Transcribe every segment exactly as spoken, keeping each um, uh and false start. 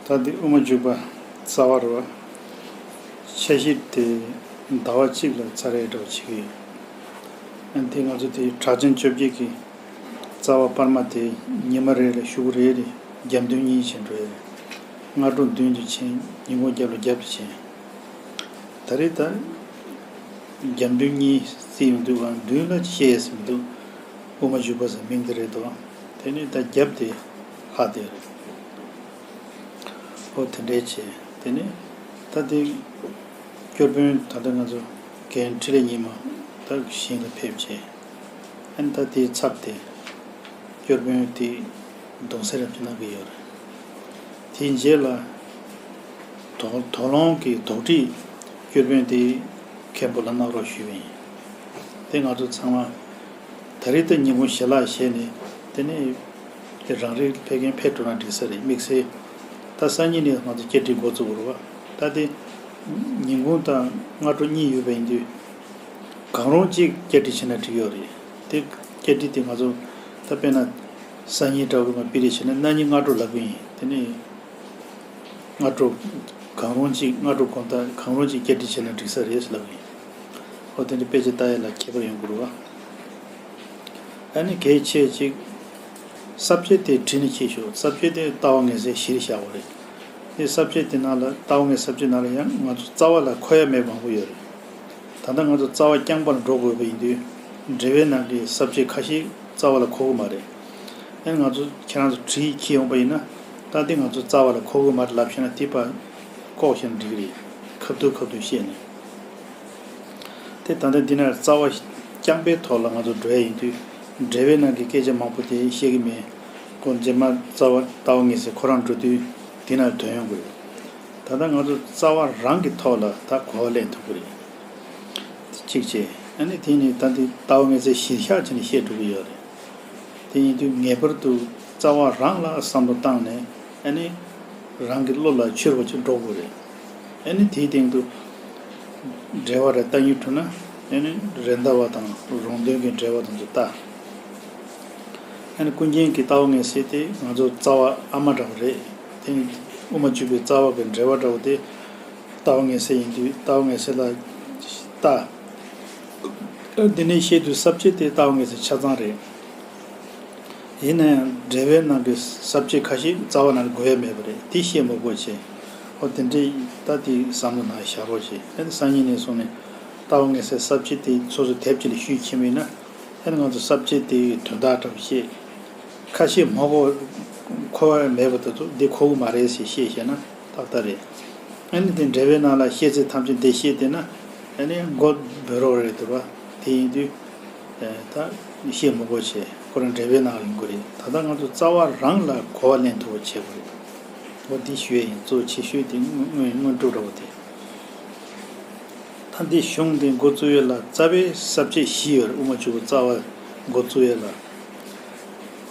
ད་འདི་དབུ་མ་འཇུག་པ་རྩ་བ་རེད་བ། འཆར་གཞི་དེ་ཟླ་བ་གཅིག་ལ་ཚར་རེ་འདྲ་བ་བྱེད་ཀྱི་ཡོད། ཨ་ནི་དེ་ང་ཚོ་དེ་གྲགས་ཆེན་བཅོ་བརྒྱད་ཀྱི་རྩ་བ་སྤར་མ་དེ་ཉི་མ་རེ་ལ་ཤོག་གུ་རེ་རེ་རྒྱབ་མདུན་གཉིས་བྱས་འགྲོ་ཡ་རེད། སྔ་དྲོ་མདུན་དུ་ཕྱིན། ཉིན་གུང་རྒྱབ་ལ་རྒྱབ་ཏུ་ཕྱིན། ད་རེས་ད་རྒྱབ་མདུན་གཉིས་བརྩིས་ཡོང་དུས་གང་མདུན་ལ་བཤད་ཡས་མི་འདུག་དབུ་མ་འཇུག་པ་ཟེར་མིང་དེ་རེད་དོ། དེ་ནས་ད་རྒྱབ་དེ་ལྷག་དེ་རེད། ཨོ་དེ་འདྲས་བྱས། དེ་ནས་ད་དེ་སྐྱོར་དཔོན་ད་ལྟ་ང་ཚོ་རྒན་འཕྲིན་ལས་ཉི་མ་ད་ཞིང་ལ་ཕེབས་བྱས། ཨ་ནི་ད་དེའི་ཚབ་དེ་སྐྱོར་དཔོན་དེ་གདུང་སེམས་རབ་ཀྱི་གནང་གི་ཡོད་རེད། དེའི་རྗེས་ལ་དོག་དོག་སློང་གི་དོགས་འདྲི་སྐྱོར་དཔོན་དེ་མཁན་པོ་ལ་གནང་རོགས་ཞུས་པ་ཡིན། དེ་ང་ཚོ་ཚང་མ་ད་རེས་ད་ཉིན་གུང་ཞལ་ལག་བཞེས་ནས། དེ་ནས་རང་རེ་ཕེབས་མཁན་ཕེབས་འགྲོ་ན་འགྲིག་ས་རེད། དམིགས་བསལ་ད་སང་ཉིན་ནས་ང་ཚོ་བསྐྱར་སྒྲིག་འགོ་བཙུགས་དགོས་རེད་བ། ད་དེ་ཉིན་གུང་དང་སྔ་དྲོ་གཉིས་ཡོད་པ་ཡིན་དུས། གང་རུང་གཅིག་བསྐྱར་སྒྲིག་བྱས་ན་འགྲིག་ཡོད་རེད། དེ་བསྐྱར་སྒྲིག་དེ་ང་ཚོ་ད་དཔེར་ན་སང་ཉིན་འདྲ་བོ་ང་དཔེ་རེ་བྱས་ན་གནངས་ཉིན་སྔ་དྲོ་ལབ་གི་ཡིན། དེ་ནས་སྔ་དྲོ་གང་རུང་གཅིག་སྔ་དྲོ་དགོང་དག་གང་རུང་གཅིག་བསྐྱར་སྒྲིག་བྱས་ན་འགྲིག་ས་རེད་ལབ་གི་ཡིན། ཨོ་དེ་འདྲ་དཔེ་ཆ་ལྟ་ཡ་ལ་ཁྱད་པར་ཡོང་གི་རེད་བ། ཨ་ནི་གལ་ཆེ་གཅིག་ས་བཅད་དེ་བྲིས་ནས་ཁྱེར་ཤོག་ས་བཅད་དེ་ལྟ་བ་ངེས་གསལ་གཞིར་བཞག་པ་རེད། དེ་ས་བཅད་དེ་ནང་ལ་ལྟ་བ་ངེས་ས་བཅད་ནང་ལ་ཡང་ང་ཚོ་རྩ་བ་ལ་འཁོར་ཡ་མེད་མང་པོ་ཡོད་རེད། ད་ལྟ་ང་ཚོ་རྩ་བ་རྐྱང་པ་ལ་འགྲོ་དགོས་པ་ཡིན་དུས། འགྲེལ་པའི་ནང་གི་ས་བཅད་ཁ་ཤས་རྩ་བ་ལ་འཁོར་གི་མ་རེད། ཨ་ནི་ང་ཚོ་ཁྱེད་རང་ཚོ་བྲིས་ཁྱེར་ཡོང་པ་ཡིན་ན། ད་འདི་ང་ཚོ་རྩ་བ་ལ་འཁོར་གི་མ་རེད་ལབ་ཤེས་ན་དེ་ཕར་བཀོག་ཤེས་ན་འགྲིག་གི་རེད། ཁ་ཐུག་ཁ་ཐུག་བཤད་ནས། དེ་ད་ལྟ་འདི་ན་རྩ་བ་རྐྱང་པའི་ཐོག་ལ་ང་ཚོ་འགྲོ་ཡ་ཡིན་དུས། འགྲེལ་པའི་ནང་གི་སྐད་ཆ་མང་པོ་དེ་བཤད་ཀྱི་མེད། ཁོ་རྗེས་མ་རྩ་བ་ལྟ་བ་ངེས་གསལ་ཁོ་རང་འགྲོ་དུས་འདི་ན་དོན་ཡོང་གི་རེད། ད་ལྟ་ང་ཚོ་རྩ་བ་རང་གི་ཐོག་ལ་ད་གོ་བ་ལེན་ཐུབ་ཀྱི་རེད། གཅིག་བྱས། ཨ་ནི་དེ་ནི་ད་འདི་ལྟ་བ་ངེས་གསལ་གཞིར་བཞག་བྱས་ནས་བཤད་འགྲོ་གི་ཡོད་རེད། དེ་ཡིན་དུས་ངེས་པར་དུ་རྩ་བ་རང་ལ་བསམ་བློ་བཏང་ནས། ཨ་ནི་རང་གི་བློ་ལ་ཆོས་ར་བ་ཅིག་འགྲོ་དགོས་རེད། ཨ་ནི་དེའི་སྟེང་དུ་འགྲེལ་པ་རེ་ལྟ་སྙིང་བྲོ་ན། ཨ་ནི་རེད་མདའ་བ་དང་རོང་སྟོན་གྱི་འགྲེལ་པ་དང་དུ་ལྟ། ཨ་ནི་ཀུན་མཁྱེན་གྱི་ལྟ་བ་ངེས་གསལ་དེ་ང་ཚོ་རྩ་བ་ཨ་མ་འདྲ་བོ་རེད། དེ་ནི་དབུ་མ་འཇུག་པའི་རྩ་བ་གི་འགྲེལ་པ་འདྲ་བོ་དེ་ལྟ་བ་ངེས་གསལ་ཡིན་དུས་ལྟ་བ་ངེས་གསལ་ལ་ལྟ། འདི་ནས་བཤད་དུས་ས་བཅད་དེ་ལྟ་བ་ངེས་གསལ་ཆ་ཚང་རེད། ཡིན་ན་ཡང་འགྲེལ་པའི་ནང་གི་ས་བཅད་ཁ་ཤས་རྩ་བ་ནང་དགོས་ཡ་མེད་པ་རེད། དེ་བཤད་མ་དགོས་བྱས། ཨོ་དེ་འདྲས་ད་དེ་བསམ་བློ་ནང་བཞག་རོགས་བྱས། ཨ་ནི་སང་ཉིན་ནས་བཟུང་ནས་ལྟ་བ་ངེས་གསལ་ས་བཅད་དེ་སོ་སོ་དེབ་ཅིག་ལ་བཤུས་ཁྱེར་བ་ཡིན་ན། ཨ་ནི་ང་ཚོ་ས་བཅད་དེའི་དོན་དག་འདྲ་བོ་བཤད། ཁ་ཤས་མ་གོ། འཁོར་བ་མེད་པ་དེ་ཚོ་འདི་འཁོར་གི་མ་རེད་ཟེར་བཤད་བཤད་ན་ཏག་ཏག་རེད། ཨ་ནི་དེ་འགྲེལ་པའི་ནང་ལ་བཤད་ཚད་ཐམས་ཅད་འདི་བཤད་བསྡད་ན། ཨ་ནི་མགོ་འབོད་རོགས་རེད་འདུག་བ། དེ་ཡིན་དུས་ད་བཤད་མི་དགོས་བྱས། ཁོ་རང་འགྲེལ་པའི་ནང་ཡིན་དགོས་རེད། ད་ལྟ་ང་ཚོ་རྩ་བ་རང་ལ་གོ་བ་ལེན་ཐུབ་པ་བྱེད་དགོས་རེད། འོ་འདི་ཞུ་ཡ་ཡིན། གཙོ་ཆེ་ཤོས་དེ་སྔོན་སྔོན་སྔོན་འགྲོ་འདྲ་བོ་དེ། ད་འདི་གཞུང་འདི་འགོ་བཙུགས་ཡས་ལ་རྩ་བའི་ས་བཅད་བཞི་ཡོད་རེད། དབུ་མ་འཇུག་པའི་རྩ་བ་འགོ་བཙུགས་ཡས་ལ།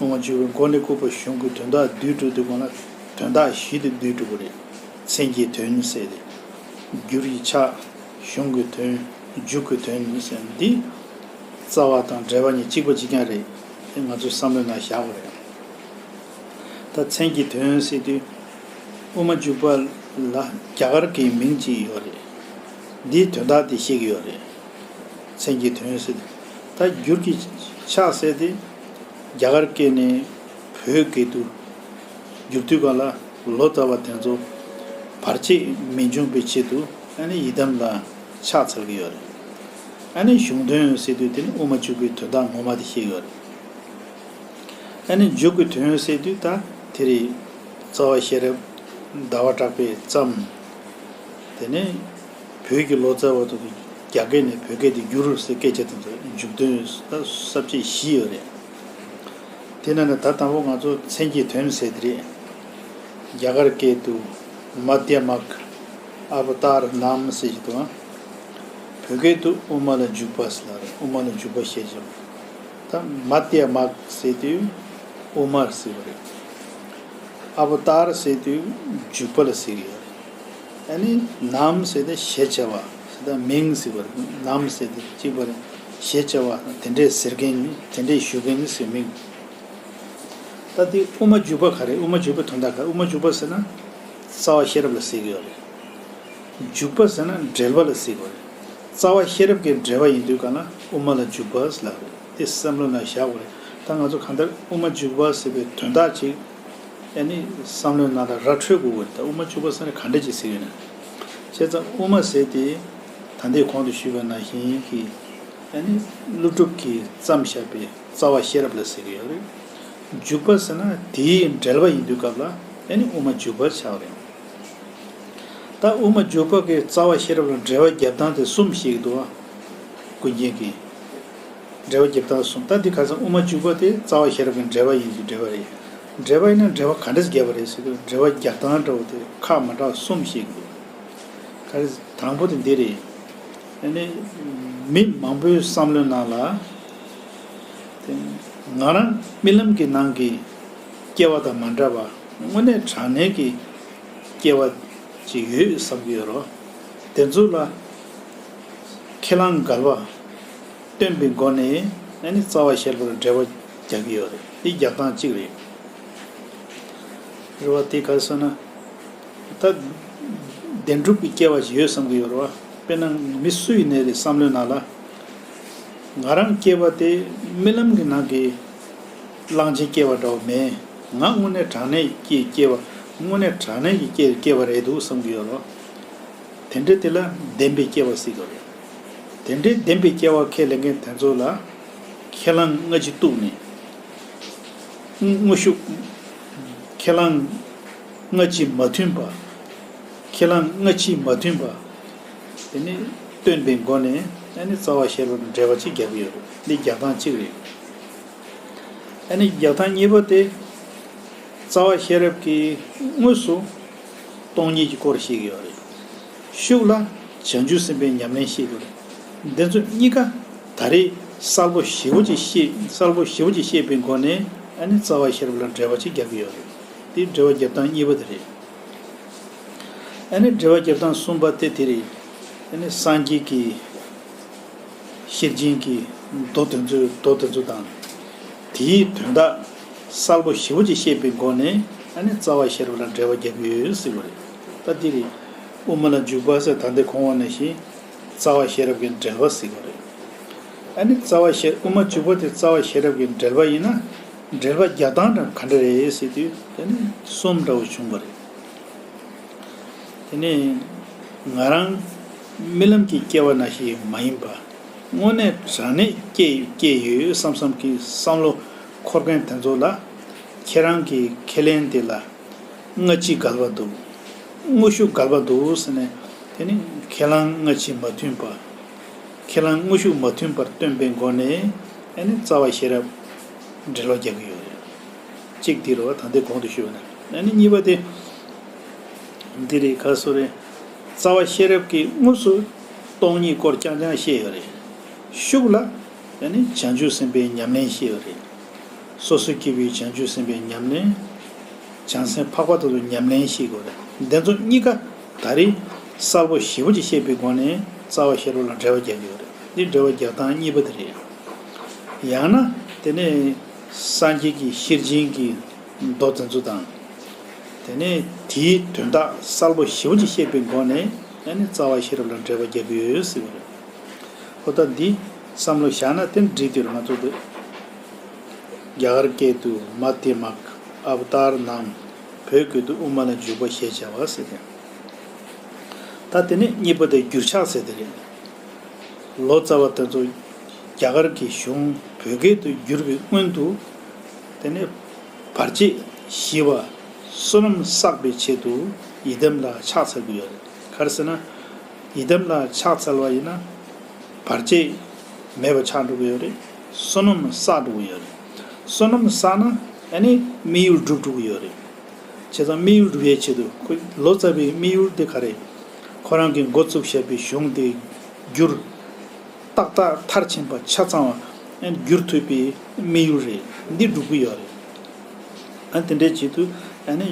དབུ་མ་འཇུག་པའི་མགོ་ནས་བཀུག་པ་གཞུང་གི་དོན་དག་བསྡུས་འགྲོ་དུས་སྒང་ལ་དོན་དག་བཞི་དེ་བསྡུས་འགྲོ་གི་རེད། མཚན་གྱི་དོན་ཟེར་ཏེ། འགྱུར་གྱི་ཕྱག་གཞུང་གི་དོན། འཇུག་གི་དོན་ཟེར། འདི་རྩ་བ་དང་འགྲེལ་པ་གཉིས་གཅིག་པ་གཅིག་རྐྱང་རེད། དེ་ང་ཚོས་བསམ་བློའི་ནང་བཞག་དགོས་རེད། ད་མཚན་གྱི་དོན་ཟེར་དུས། དབུ་མ་འཇུག་པ་ལ་རྒྱ་གར་གྱི་མིང་ཅིག་ཡོད་རེད། འདིའི་དོན་དག་དེ་བཤད་ཀྱི་ཡོད་རེད། མཚན་གྱི་དོན་ཟེར་དུས། ད་འགྱུར་གྱི་ཕྱག་ཟེར་དེ། རྒྱ་གར་སྐད་ནས་བོད་སྐད་དུ་བསྒྱུར་དུས་སྒང་ལ་ལོ་ཙཱ་བ་དེ་ཚོ་བར་ཆད་མི་འབྱུང་བའི་ཆེད་དུ། ཨ་ནི་ཡི་དམ་ལ་ཕྱག་འཚལ་གྱི་ཡོད་རེད། ཨ་ནི་གཞུང་དོན་ཟེར་དུས་དེ་ནི་དབུ་མ་འཇུག་པའི་དོན་དག་ངོ་མ་དེ་བཤད་ཀྱི་ཡོད་རེད། ཨ་ནི་འཇུག་གི་དོན་ཟེར་དུས་ད་དེ་རེད། རྩ་བ་ཤེས་རབ་ཟླ་བ་གྲགས་པས་བརྩམས། དེ་ནས་བོད་ཀྱི་ལོ་ཙཱ་བ་དེ་ཚོ་རྒྱ་སྐད་ནས་བོད་སྐད་དུ་བསྒྱུར་ཟེར་སྐད་ཆ་དེ་ཚོ་འཇུག་དོན་ད་ས་བཅད་བཞི་ཡོད་རེད། དེ་ནང་ནས་ད་དང་པོ་ང་ཚོ་མཚན་གྱི་དོན་ཟེར་དེ་རེད། རྒྱ་གར་སྐད་དུ་མ་དྱ་མག་ཨ་བ་ཏར་ནཱམ་ཟེར་གྱི་འདུག་ཨ། བོད་སྐད་དུ་དབུ་མ་ལ་འཇུག་པ་ཟེར་ལ་རེད། དབུ་མ་ལ་འཇུག་པ་ཞེས་བྱ་བ། ད་མ་དྱ་མག་ཟེར་དུས་དབུ་མར་ཟེར་བ་རེད། ཨ་བ་ཏར་ཟེར་དུས་འཇུག་པ་ལ་ཟེར་གྱི་ཡོད་རེད། ཨ་ནི་ནཱམ་ཟེར་དུས་ཞེས་བྱ་བ་ཟེར། ད་མིང་ཟེར་བ་རེད། ནཱམ་ཟེར་དུས་གཅིག་པ་རེད། ཞེས་བྱ་བ་དེ་འདྲས་ཟེར་མཁན་ནི། དེ་འདྲས་ཞུ་མཁན་ནི་ཟེར་མིང་། ད་དེ་དབུ་མ་འཇུག་པ་ག་རེ། དབུ་མ་འཇུག་པའི་དོན་དག་ག་རེ། དབུ་མ་འཇུག་པ་ཟེར་ན། རྩ་བ་ཤེས་རབ་ལ་ཟེར་གྱི་ཡོད་རེད། འཇུག་པ་ཟེར་ན་འབྲེལ་བ་ལ་ཟེར་གྱི་ཡོད་རེད། རྩ་བ་ཤེས་རབ་ཀྱི་འབྲེལ་བ་ཡིན་དུས་ག་ན་དབུ་མ་ལ་འཇུག་པ་ལབ་རེད། དེ་བསམ་བློ་ནང་བཞག་དགོས་རེད། ད་ང་ཚོ་གང་ལྟར་དབུ་མ་འཇུག་པ་ཟེར་བའི་དོན་དག་ཅིག་ཨ་ནི་བསམ་བློའི་ནང་ལ་ར་འཕྲོད་དགོས་ཀྱི་རེད། ད་དབུ་མ་འཇུག་པ་ཟེར་ན་ག་འདྲ་ཅིག་ཟེར་ཡོད་ན། བྱས་ཙང་དབུ་མ་ཟེར་དེ་ད་ལྟའི་གོང་དུ་ཞུས་པ་ནང་བཞིན་གྱི་ཨ་ནི་ཀླུ་སྒྲུབ་ཀྱིས་བརྩམས་བཞག་པའི་རྩ་བ་ཤེས་རབ་ལ་ཟེར་གྱི་ཡོད་རེད། འཇུག་པ་ཟེར་ན་དེའི་འབྲེལ་བ་ཡིན་དུས་སྐབས་ལ་ཨ་ནི་དབུ་མ་འཇུག་པ་ཆགས་རེད། ད་དབུ་མ་འཇུག་པ་གི་རྩ་བ་ཤེས་རབ་ལ་འགྲེལ་བ་རྒྱབ་སྟངས་དེ་གསུམ་ཞིག་འདུག་བ། ཀུན་མཁྱེན་གྱིས། འགྲེལ་བ་རྒྱབ་སྟངས་གསུམ། ད་འདི་ཁ་སང་དབུ་མ་འཇུག་པ་དེ་རྩ་བ་ཤེས་རབ་ཀྱི་འགྲེལ་བ་ཡིན་གྱི་འགྲེལ་བ་རེད། འགྲེལ་བ་ཡིན་ན་འགྲེལ་བ་ག་འདྲས་བརྒྱབ་པ་རེད་ཟེར་དུས་འགྲེལ་བ་རྒྱབ་སྟངས་འདྲ་བོ་དེ་ཁག་མ་འདྲ་བ་གསུམ་ཞིག་འདུག་ག་རེ་དང་པོ་དེ་འདི་རེད། ཨ་ནི་མི་མང་པོའི་བསམ་བློའི་ནང་ལ་དེ་ང་རང་རྨི་ལམ་གྱི་ནང་གི་སྐྱེ་བ་དང་མ་འདྲ་བ་དངོས་གནས་དྲང་གནས་ཀྱི་སྐྱེ་བ་ཅིག་ཡོད་བསམ་གྱི་ཡོད་རོ། དེ་ཚོ་ལ་ཁས་བླངས་འགལ་བ་སྟོན་པའི་སྒོ་ནས་ཨ་ནི་རྩ་བ་ཤེས་རབ་ལ་འགྲེལ་བ་རྒྱག་གི་ཡོད་རེད། དེ་རྒྱག་སྟངས་གཅིག་རེད། རེད་བ། དེ་ག་རེ་ཟེར་ན། ད་བདེན་གྲུབ་ཀྱི་སྐྱེ་བ་ཞིག་ཡོད་བསམ་གྱི་ཡོད་རེད་བ། དཔེར་ན་མི་སུ་ཡིན་ནའི་རེད། བསམ་བློའི་ནང་ལ་ང་རང་སྐྱེ་བ་དེ་རྨི་ལམ་གྱི་ནང་གི་གླང་ཆེན་སྐྱེ་བ་འདྲ་བོ་མེད། ང་དངོས་གནས་དྲང་གནས་ཀྱི་སྐྱེ་བ། དངོས་གནས་དྲང་གནས་ཀྱི་སྐྱེ་སྐྱེ་བ་རེད་འདུག་བསམ་གྱི་ཡོད་རེད་བ། དེ་འདྲའི་དེ་ལ་བདེན་པའི་སྐྱེ་བ་ཟེར་གྱི་རེད། དེ་འདྲའི་བདེན་པའི་སྐྱེ་བ་ཁས་ལེན་མཁན་དེ་ཚོ་ལ་ཁས་བླངས་སྔ་ཕྱི་གཏུགས་ནས། དངོས་ཤུགས། ཁས་བླངས་སྔ་ཕྱི་མ་མཐུན་པ། ཁས་བླངས་སྔ་ཕྱི་མ་མཐུན་པ། དེ་ནི་སྟོན་པའི་སྒོ་ནས་ཨ་ནི་རྩ་བ་ཤེས་རབ་འགྲེལ་བ་གཅིག་རྒྱག་གི་ཡོད་རེད། འདི་རྒྱག་སྟངས་གཅིག་རེད། ཨ་ནི་རྒྱག་སྟངས་གཉིས་པ་དེ། རྩ་བ་ཤེས་རབ་ཀྱིས་དངོས་སུ་སྟོང་ཉིད་ཀྱི་སྐོར་བཤད་ཀྱི་ཡོད་རེད། ཤུགས་ལ་བྱང་ཆུབ་སེམས་དཔའི་ཉམས་ལེན་བཤད་ཀྱི་ཡོད་རེད། འདི་ཚོ་གཉིས་ཀ་ད་རེས་གསལ་པོ་ཞེ་པོ་ཅིག་བཤད། གསལ་པོ་ཞེ་པོ་ཅིག་བཤད་པའི་སྒོ་ནས་ཨ་ནི་རྩ་བ་ཤེས་རབ་ལ་འགྲེལ་བ་ཅིག་རྒྱག་གི་ཡོད་རེད། དེ་འགྲེལ་བ་རྒྱབ་སྟངས་གཉིས་པ་དེ་རེད། ཨ་ནི་འགྲེལ་བ་རྒྱབ་སྟངས་གསུམ་པ་དེ་དེ་རེད། ཨ་ནི་སངས་རྒྱས་ཀྱི་ཤེར་ཕྱིན་གྱི་མདོ་དེ་ཚོའི་མདོ་དེ་ཚོ་དང་། དེའི་དོན་དག་གསལ་པོ་ཞེ་པོ་ཅིག་བཤད་པའི་སྒོ་ནས་ཨ་ནི་རྩ་བ་ཤེས་རབ་ལ་འགྲེལ་བ་རྒྱབ་ཡོད་ཟེར་བ་རེད། ད་འདི་རེད། དབུ་མ་ལ་འཇུག་པ་ཟེར་ད་ལྟའི་གོང་བ་ནང་བཞིན་རྩ་བ་ཤེས་རབ་ཀྱི་འགྲེལ་བ་ཟེར་བ་རེད། ཨ་ནི་རྩ་བ་ཤེས། དབུ་མ་འཇུག་པ་དེ་རྩ་བ་ཤེས་རབ་ཀྱི་འགྲེལ་བ་ཡིན་ན། འགྲེལ་བ་རྒྱག་སྟངས་འདྲ་ག་འདྲ་རེད་ཟེར་དུས་དེ་ནི་གསུམ་འདྲ་བོ་བྱུང་བ་རེད། དེ་ནས་ང་རང་རྨི་ལམ་གྱི་སྐྱེ་བ་ནང་བཞིན་མ་ཡིན་པ། དངོས་གནས་དྲང་གནས་སྐྱེ་སྐྱེ་ཡོད་བསམ་བསམ་གྱི་བསམ་བློ་འཁོར་མཁན་དེ་ཚོ་ལ། ཁྱེད་རང་གི་ཁས་ལེན་དེ་ལ་སྔ་ཕྱི་འགལ་བ་འདུག་དངོས་ཤུགས་འགལ་བ་འདུག་ཟེར་ནས། དེ་ནི་ཁས་བླངས་སྔ་ཕྱི་མ་མཐུན་པ། ཁས་བླངས་དངོས་ཤུགས་མ་མཐུན་པར་སྟོན་པའི་སྒོ་ནས་ཨ་ནི་རྩ་བ་ཤེས་རབ་འགྲེལ་བ་རྒྱག་གི་ཡོད་རེད། གཅིག་འདི་རེད་བ། ད་ལྟའི་གོང་དུ་ཞུས་པ་ནང་། ཨ་ནི་གཉིས་པ་དེ། འདི་རེད། ག་སོ་རེད། རྩ་བ་ཤེས་རབ་ཀྱིས་དངོས་སུ་སྟོང་ཉིད་སྐོར་རྐྱང་རྐྱང་བཤད་ཡོད་རེད། ཤུགས་ལ་ཨ་ནི་བྱང་ཆུབ་སེམས་དཔའི་ཉམས་ལེན་བཤད་ཡོད་རེད། སོ་སོ་སྐྱེ་བོའི་བྱང་ཆུབ་སེམས་དཔའི་ཉམས་ལེན། བྱང་སེམས་འཕགས་པ་དེ་ཚོ་ཉམས་ལེན་བཤད་ཡོད་རེད། འདི་ཚོ་གཉིས་ཀ་ད་རེས་གསལ་པོ་ཞེ་པོ་ཅིག་བཤད་པའི་སྒོ་ནས་རྩ་བ་ཤེས་རབ་ལ་འགྲེལ་བ་རྒྱག་གི་ཡོད་རེད། འདི་འགྲེལ་བ་རྒྱག་སྟངས་གཉིས་པ་དེ་རེད། ཡང་ན་དེ་ནས་སངས་རྒྱས་ཀྱི་ཤེར་ཕྱིན་གྱི་མདོ་དེ་ཚོ་དང་། དེ་ནས་དེའི་དོན་དག་གསལ་པོ་ཞེ་པོ་ཅིག་བཤད་པའི་སྒོ་ནས་ཨ་ནི་རྩ་བ་ཤེས་རབ་ལ་འགྲེལ་བ་རྒྱག་གི་ཡོད་ཟེར་བ་རེད། ཨོ་ད་འདི་བསམ་བློ་བཞག་ན་དེ་འགྲིག་དེ་རུ་ང་ཚོ་དེ། རྒྱ་གར་སྐད་དུ་མ་ཏི་མག་ཨ་བ་ཏར་ནམ། བོད་སྐད་དུ་དབུ་མ་ལ་འཇུག་པ་ཞེས་བྱ་བ་ཟེར་ཏེ། ད་དེ་ནས་གཉིས་པ་དེ་འགྱུར་ཕྱག་ཟེར་དེ་རེད། ལོ་ཙཱ་བ་དེ་ཚོ་རྒྱ་གར་གྱི་གཞུང་བོད་སྐད་དུ་བསྒྱུར་བའི་སྔོན་དུ། དེ་ནས་བར་ཆད་ཞི་བ་བསོད་ནམས་བསགས་པའི་ཆེད་དུ་ཡི་དམ་ལ་ཕྱག་འཚལ་གྱི་ཡོད་རེད། ག་རེ་ཟེར་ན། ཡི་དམ་ལ་ཕྱག་འཚལ་བ་ཡིན་ན། བར་ཆད་མེད་པ་ཆགས་འགྲོ་གི་ཡོད་རེད། བསོད་ནམས་བསགས་འགྲོ་གི་ཡོད་རེད། བསོད་ནམས་བསགས་ན་ཨ་ནི་དམིགས་ཡུལ་འགྲུབ་འགྲོ་གི་ཡོད་རེད། བྱས་ཙང་དམིགས་ཡུལ་འགྲུབ་ཡའི་ཆེད་དུ་ཁོ་ལོ་ཙཱ་བའི་དམིགས་ཡུལ་དེ་ག་རེད། ཁོ་རང་གིས་འགོ་བཙུགས་བཞག་པའི་གཞུང་དེ་བསྒྱུར། ཏག་ཏག་མཐར་ཕྱིན་པ་ཆ་ཚང་བ་ཨ་ནི་བསྒྱུར་ཐུབ་པའི་དམིགས་ཡུལ་རེད། འདི་འགྲུབ་ཀྱི་ཡོད་རེད། ཨ་དེ་འདྲའི་ཆེད་དུ་ཨ་ནི་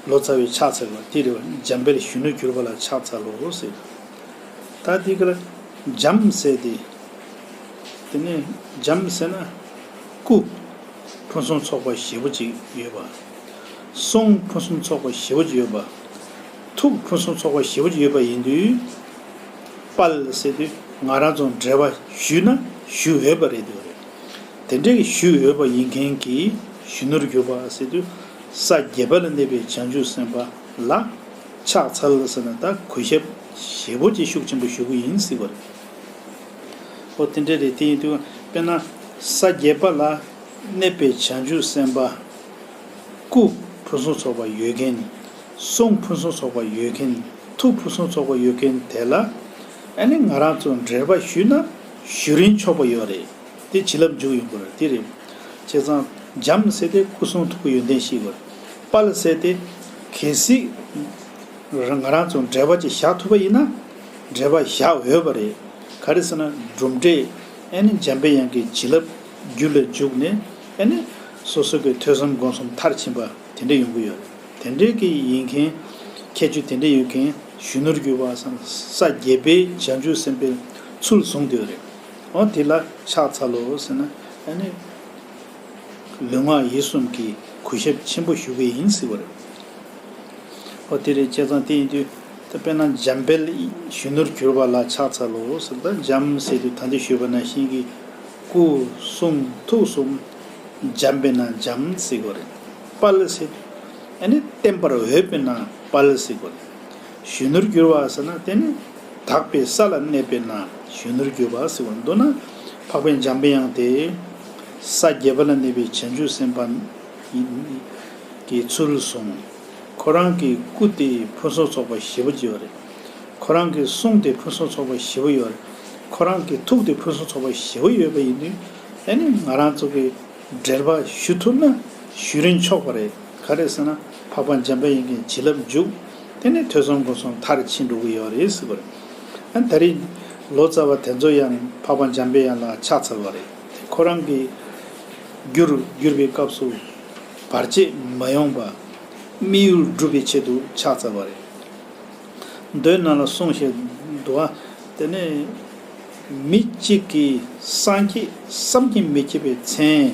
ལོ་ཙཱ་བའི་ཕྱག་འཚལ་བ་དེ་རེད་བ། འཇམ་དཔལ་གཞོན་ནུར་གྱུར་པ་ལ་ཕྱག་འཚལ་ལོ་ཟེར། ད་དེ་ག་ལ་འཇམ་ཟེར་ཏེ། དེ་ནས་འཇམ་ཟེར་ན་སྐུ་ཕུན་སུམ་ཚོགས་པ་ཞེ་པོ་ཅིག་ཡོད་པ། གསུང་ཕུན་སུམ་ཚོགས་པ་ཞེ་པོ་ཅིག་ཡོད་པ། ཐུགས་ཕུན་སུམ་ཚོགས་པ་ཞེ་པོ་ཅིག་ཡོད་པ་ཡིན་དུས། དཔལ་ཟེར་དུས་ང་རང་ཚོ་འགྲེལ་པ་ཞུས་ན་ཞུ་འོས་པ་རེད་འདུག་རེད། དེ་འདྲའི་ཞུ་འོས་པ་ཡིན་མཁན་གྱི་གཞོན་ནུར་གྱུར་པ་ཟེར་དུས། ས་བརྒྱད་པ་ལ་གནས་པའི་བྱང་ཆུབ་སེམས་དཔའ་ལ་ཕྱག་འཚལ་ཟེར་ན་ད་གུས་ཞབས་ཞེ་པོ་ཅིག་ཤུགས་ཆེན་པོ་ཞུ་གི་ཡིན་ཟེར་བ་རེད། ཨོ་དེ་འདྲ་རེད། དེ་ཡིན་དུས་དཔེར་ན་ས་བརྒྱད་པ་ལ་གནས་པའི་བྱང་ཆུབ་སེམས་དཔའ། སྐུ་ཕུན་སུམ་ཚོགས་པ་ཡོད་མཁན། གསུང་ཕུན་སུམ་ཚོགས་པ་ཡོད་མཁན། ཐུགས་ཕུན་སུམ་ཚོགས་པ་ཡོད་མཁན་དེ་ལ་ཨ་ནི་ང་རང་ཚོ་འགྲེལ་པ་ཞུས་ན་ཞུ་རིན་ཆོག་པ་ཡོད་རེད། དེ་བྱིན་རླབས་འཇུག་ཡོང་གི་རེད། དེ་རེད། བྱས་ཙང་འཇམ་ཟེར་དེ་སྐུ་གསུང་ཐུགས་ཀྱི་ཡོན་ཏན་ཤེས་དགོས་རེད། དཔལ་ཟེར་དེ་གལ་སྲིད་ང་རང་ཚོ་འགྲེལ་པ་ཅིག་བཞག་ཐུབ་པ་ཡིན་ན་འགྲེལ་པ་བཞག་འོས་པ་རེད། ག་རེ་ཟེར་ན་གྲུབ་འབྲས་ཨ་ནི་འཇམ་པའི་དབྱངས་ཀྱི་བྱིན་རླབས་རྒྱུད་ལ་འཇུག་ནས་ཨ་ནི་སོ་སོ་གི་ཐོས་བསམ་སྒོམ་གསུམ་མཐར་ཕྱིན་པ་དེ་འདྲ་ཡོང་གི་ཡོད་རེད། དེ་འདྲའི་གི་ཡིན་མཁན་ཁྱད་ཆོས་དེ་འདྲ་ཡོད་མཁན་གཞོན་ནུར་གྱུར་པ་སམ་ས་བརྒྱད་པའི་བྱང་ཆུབ་སེམས་དཔའི་ཚུལ་བཟུང་བསྡད་ཡོད་རེད། འོ་དེ་ལ་ཕྱག་འཚལ་ལོ་ཟེར་ན་ཨ་ནི་ལུས་ངག་ཡིད་གསུམ་གྱི་གུས་ཞབས་ཆེན་པོ་ཞུ་གི་ཡིན་ཟེར་བ་རེད། འོ་དེ་རེད། བྱས་ཙང་དེ་ཡིན་དུས་ད་དཔེར་ན་འཇམ་དཔལ་གཞོན་ནུར་གྱུར་པ་ལ་ཕྱག་འཚལ་ལོ་ཟེར། ད་འཇམ་ཟེར་དུས་ད་འདི་ཞུས་པ་ནང་བཞིན་གྱི་སྐུ་གསུང་ཐུགས་གསུམ་འཇམ་པས་ན་འཇམ་ཟེར་དགོས་རེད། དཔལ་ཟེར་དུས་ཨ་ནི་བརྟན་པར་འོས་པས་ན་དཔལ་ཟེར་དགོས་རེད། གཞོན་ནུར་གྱུར་པ་ཟེར་ན་དེ་ནི་དག་པའི་ས་ལ་གནས་པས་ན་གཞོན་ནུར་གྱུར་པ་ཟེར་བ་མདོར་ན་འཕགས་པའི་འཇམ་པའི་དབྱངས་དེ་ས་བརྒྱད་པ་ལ་གནས་པའི་བྱང་ཆུབ་སེམས་དཔའ་ཡིན་གྱི་ཚུལ་བཟུང་། ཁོ་རང་གི་སྐུ་དེ་ཕུན་སུམ་ཚོགས་པ་ཞེ་པོ་ཅིག་ཡོད་རེད། ཁོ་རང་གི་གསུང་དེ་ཕུན་སུམ་ཚོགས་པ་ཞེ་པོ་ཡོད་རེད། ཁོ་རང་གི་ཐུགས་དེ་ཕུན་སུམ་ཚོགས་པ་ཞེ་པོ་ཡོད་པ་ཡིན་དུས་ཨ་ནི་ང་རང་ཚོ་གི་འགྲེལ་པ་ཞུ་ཐུབ་ན་ཞུ་རིན་ཆོག་པ་རེད། ག་རེ་ཟེར་ན་འཕགས་པ་འཇམ་པའི་དབྱངས་ཀྱི་བྱིན་རླབས་འཇུག་དེ་ནས་ཐོས་བསམ་སྒོམ་གསུམ་མཐར་ཕྱིན་འགྲོ་གི་ཡོད་རེད་ཟེར་བ་རེད། ཨ་ད་རེས་ལོ་ཙཱ་བ་དེ་ཚོ་ཡང་འཕགས་པ་འཇམ་པའི་དབྱངས་ལ་ཕྱག་འཚལ་བ་རེད། དེ་ཁོ་རང་གི་རྒྱུར་གྱུར་པའི་སྐབས་སུ་བར་ཆད་མ་ཡོང་བ་དམིགས་ཡུལ་འགྲུབ་པའི་ཆེད་དུ་ཕྱག་འཚལ་བ་རེད། མདོའི་ནང་ལ་གསུངས་བཞག་འདུག་ཨ། དེ་ནས་མི་གཅིག་གིས་སངས་རྒྱས་བསམ་གྱིས་མི་ཁྱབ་པའི་མཚན།